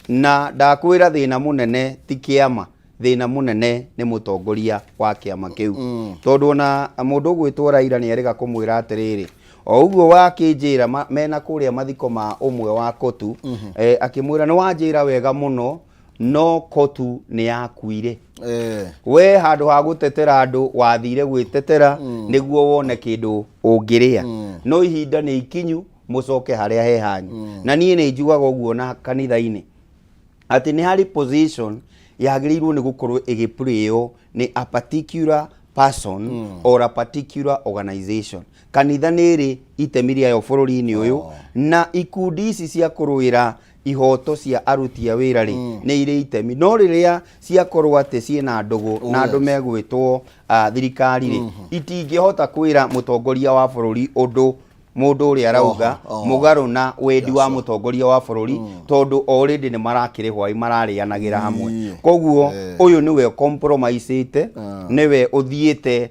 Na ndakwĩra thĩna mũnene ti kĩama, thĩna mũnene nĩ mũtongoria wa kĩama kĩu. Tondũ ona mũndũ ũgwĩtwo Raila nĩ erĩga kũmwĩra atĩrĩrĩ, o ũguo wakĩnjĩra mena kũrĩa mathiko ma ũmwe wa Kotu, akĩmwĩra nĩ wanjĩra wega mũno, no Kotu nĩ yakuire. We handũ ha gũtetera andũ wathire gwĩtetera nĩguo wone kĩndũ ũngĩrĩa. No ihinda nĩ ikinyu mũcoke harĩa he hanyu. Na niĩ nĩ njugaga ũguo na kanitha-inĩ atĩ nĩ harĩ position yagĩrĩirwo nĩ gũkorwo ĩgĩplaywo nĩ a particular person or a particular organization. Kanitha nĩ ĩrĩ itemi rĩayo bũrũri-inĩ ũyũ, na ikundi ici cia kũrũĩra ihoto cia aruti a wĩra rĩ, nĩ irĩ itemi. No rĩrĩa ciakorwo atĩ ciĩna ndũgũ na andũ megwĩtwo thirikari rĩ, itingĩhota kwĩra mũtongoria wa bũrũri ũndũ mũndũ ũrĩa arauga mũgarũ na wendi wa mũtongoria wa bũrũri, tondũ already nĩ marakĩrĩ hwai mararĩanagĩra hamwe. Koguo ũyũ nĩwe compromisĩte, nĩwe ũthiĩte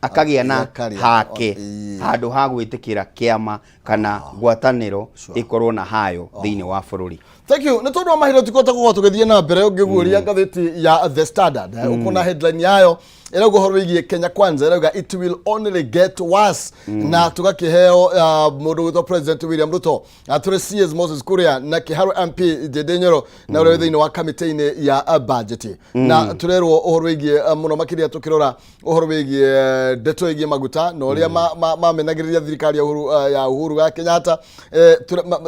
akagĩa na hake handũ ha gwĩtĩkĩra kĩama kana ngwatanĩro ĩkorwo na hayo thĩinĩ wa bũrũri. Thank you. Nĩ tondũ wa mahinda tũtikũhota gũkorwo tũgĩthiĩ na mbere. Ũngĩguũria ngathĩti ya The Standard, ũkona headline yayo ĩrauga ũhoro wĩgiĩ Kenya Kwanza, ĩrauga it will only get worse, na tũgakĩheo mũndũ gwĩtwo President William Ruto, tũrĩ CS Moses Kuria na Kiharu MP Ndindi Nyoro, na ũrĩa wĩ thĩinĩ wa kamĩtĩ-inĩ ya budget, na tũrerwo ũhoro wĩgiĩ mũno makĩria tũkĩrora ũhoro wĩgiĩ ndeto ĩgiĩ maguta na ũrĩa mamenagĩrĩria thirikari ya Uhuru, ya Uhuru wa Kenyatta.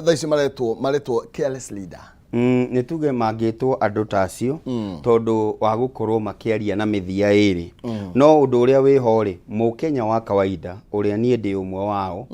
Thaa ici maretwo careless leader. Nĩ tuge mangĩtwo andũ ta acio tondũ wa gũkorwo makĩaria na mĩthia ĩrĩ. No ũndũ ũrĩa wĩho rĩ, mũkenya wa kawaida ũrĩa niĩ ndĩ ũmwe wao,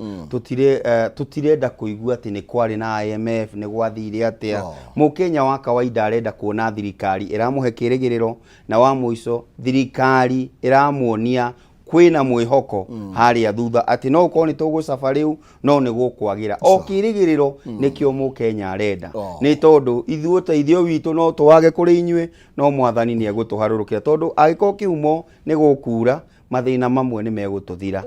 tũtirenda kũigua atĩ nĩ kwarĩ na IMF, nĩ gwathire atĩa. Mũkenya wa kawaida arenda kuona thirikari ĩramũhe kĩrĩgĩrĩro, na wa mũico thirikari ĩramuonia kwĩna mwĩhoko harĩa thutha atĩ no ũkorwo nĩ tũgũcaba rĩu no nĩ gũkwagĩra o kĩrĩgĩrĩro nĩkĩo mũkenya arenda. Nĩ tondũ ithuĩ ũteithio witũ no tũwage kũrĩ inyuĩ, no mwathani nĩ egũtũharũrũkĩra, tondũ angĩkorwo kĩhumo nĩ gũkura, mathĩna mamwe nĩ megũtũthira.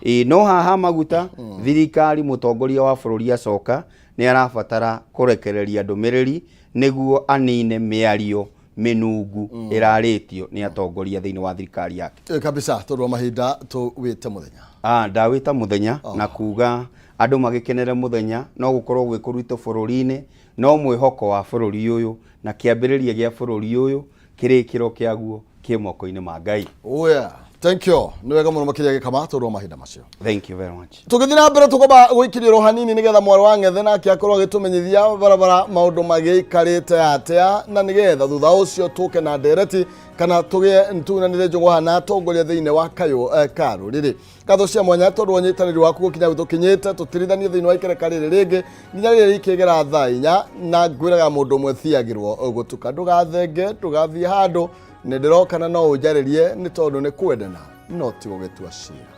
Ĩĩ, no haha maguta, thirikari, mũtongoria wa bũrũri acoka nĩ arabatara kũrekereria ndũmĩrĩri nĩguo anine mĩario mĩnungu ĩrarĩtio nĩ atongoria thĩinĩ wa thirikari yake. Kabisa, tondũ wa mahinda tũwĩte mũthenya. Ndawĩta mũthenya na kuga andũ magĩkenere mũthenya, no gũkorwo gwĩ kũritũ bũrũri-inĩ, no mwĩhoko wa bũrũri ũyũ na kĩambĩrĩria gĩa bũrũri ũyũ, kĩrĩkĩro kĩaguo kĩ moko-inĩ ma Ngai. Oh yeah. Thank you. Nĩ wega mũno makĩria gĩkama tondũ wa mahinda macio. Thank you very much. Tũgĩthiĩ na mbere tũkwamba gũikĩrio hanini nĩgetha mwarĩ wa ng'ethe nake akorwo agĩtũmenyithia barabara maũndũ magĩikarĩte atĩa, na nĩgetha thutha ũcio tũke na ndereti kana tũgĩe tunanĩre njũgũha na atongoria thĩinĩ wa kayũ ka rũrĩrĩ. Ngatho cia mwanya tondũ wa ũnyitanĩri waku gũkinya tũkinyĩte tũtirithanie thĩinĩ wa ikereka rĩrĩ rĩngĩ nginya rĩrĩa rĩkĩgera thaa 4, na ngwĩraga mũndũ ũmwe thiagĩrwo gũtuka, ndũgathenge, ndũgathiĩ handũ, nĩ ndĩroka na no ũnjarĩrie nĩ tondũ nĩ kwendana no ti gũgĩtua cira.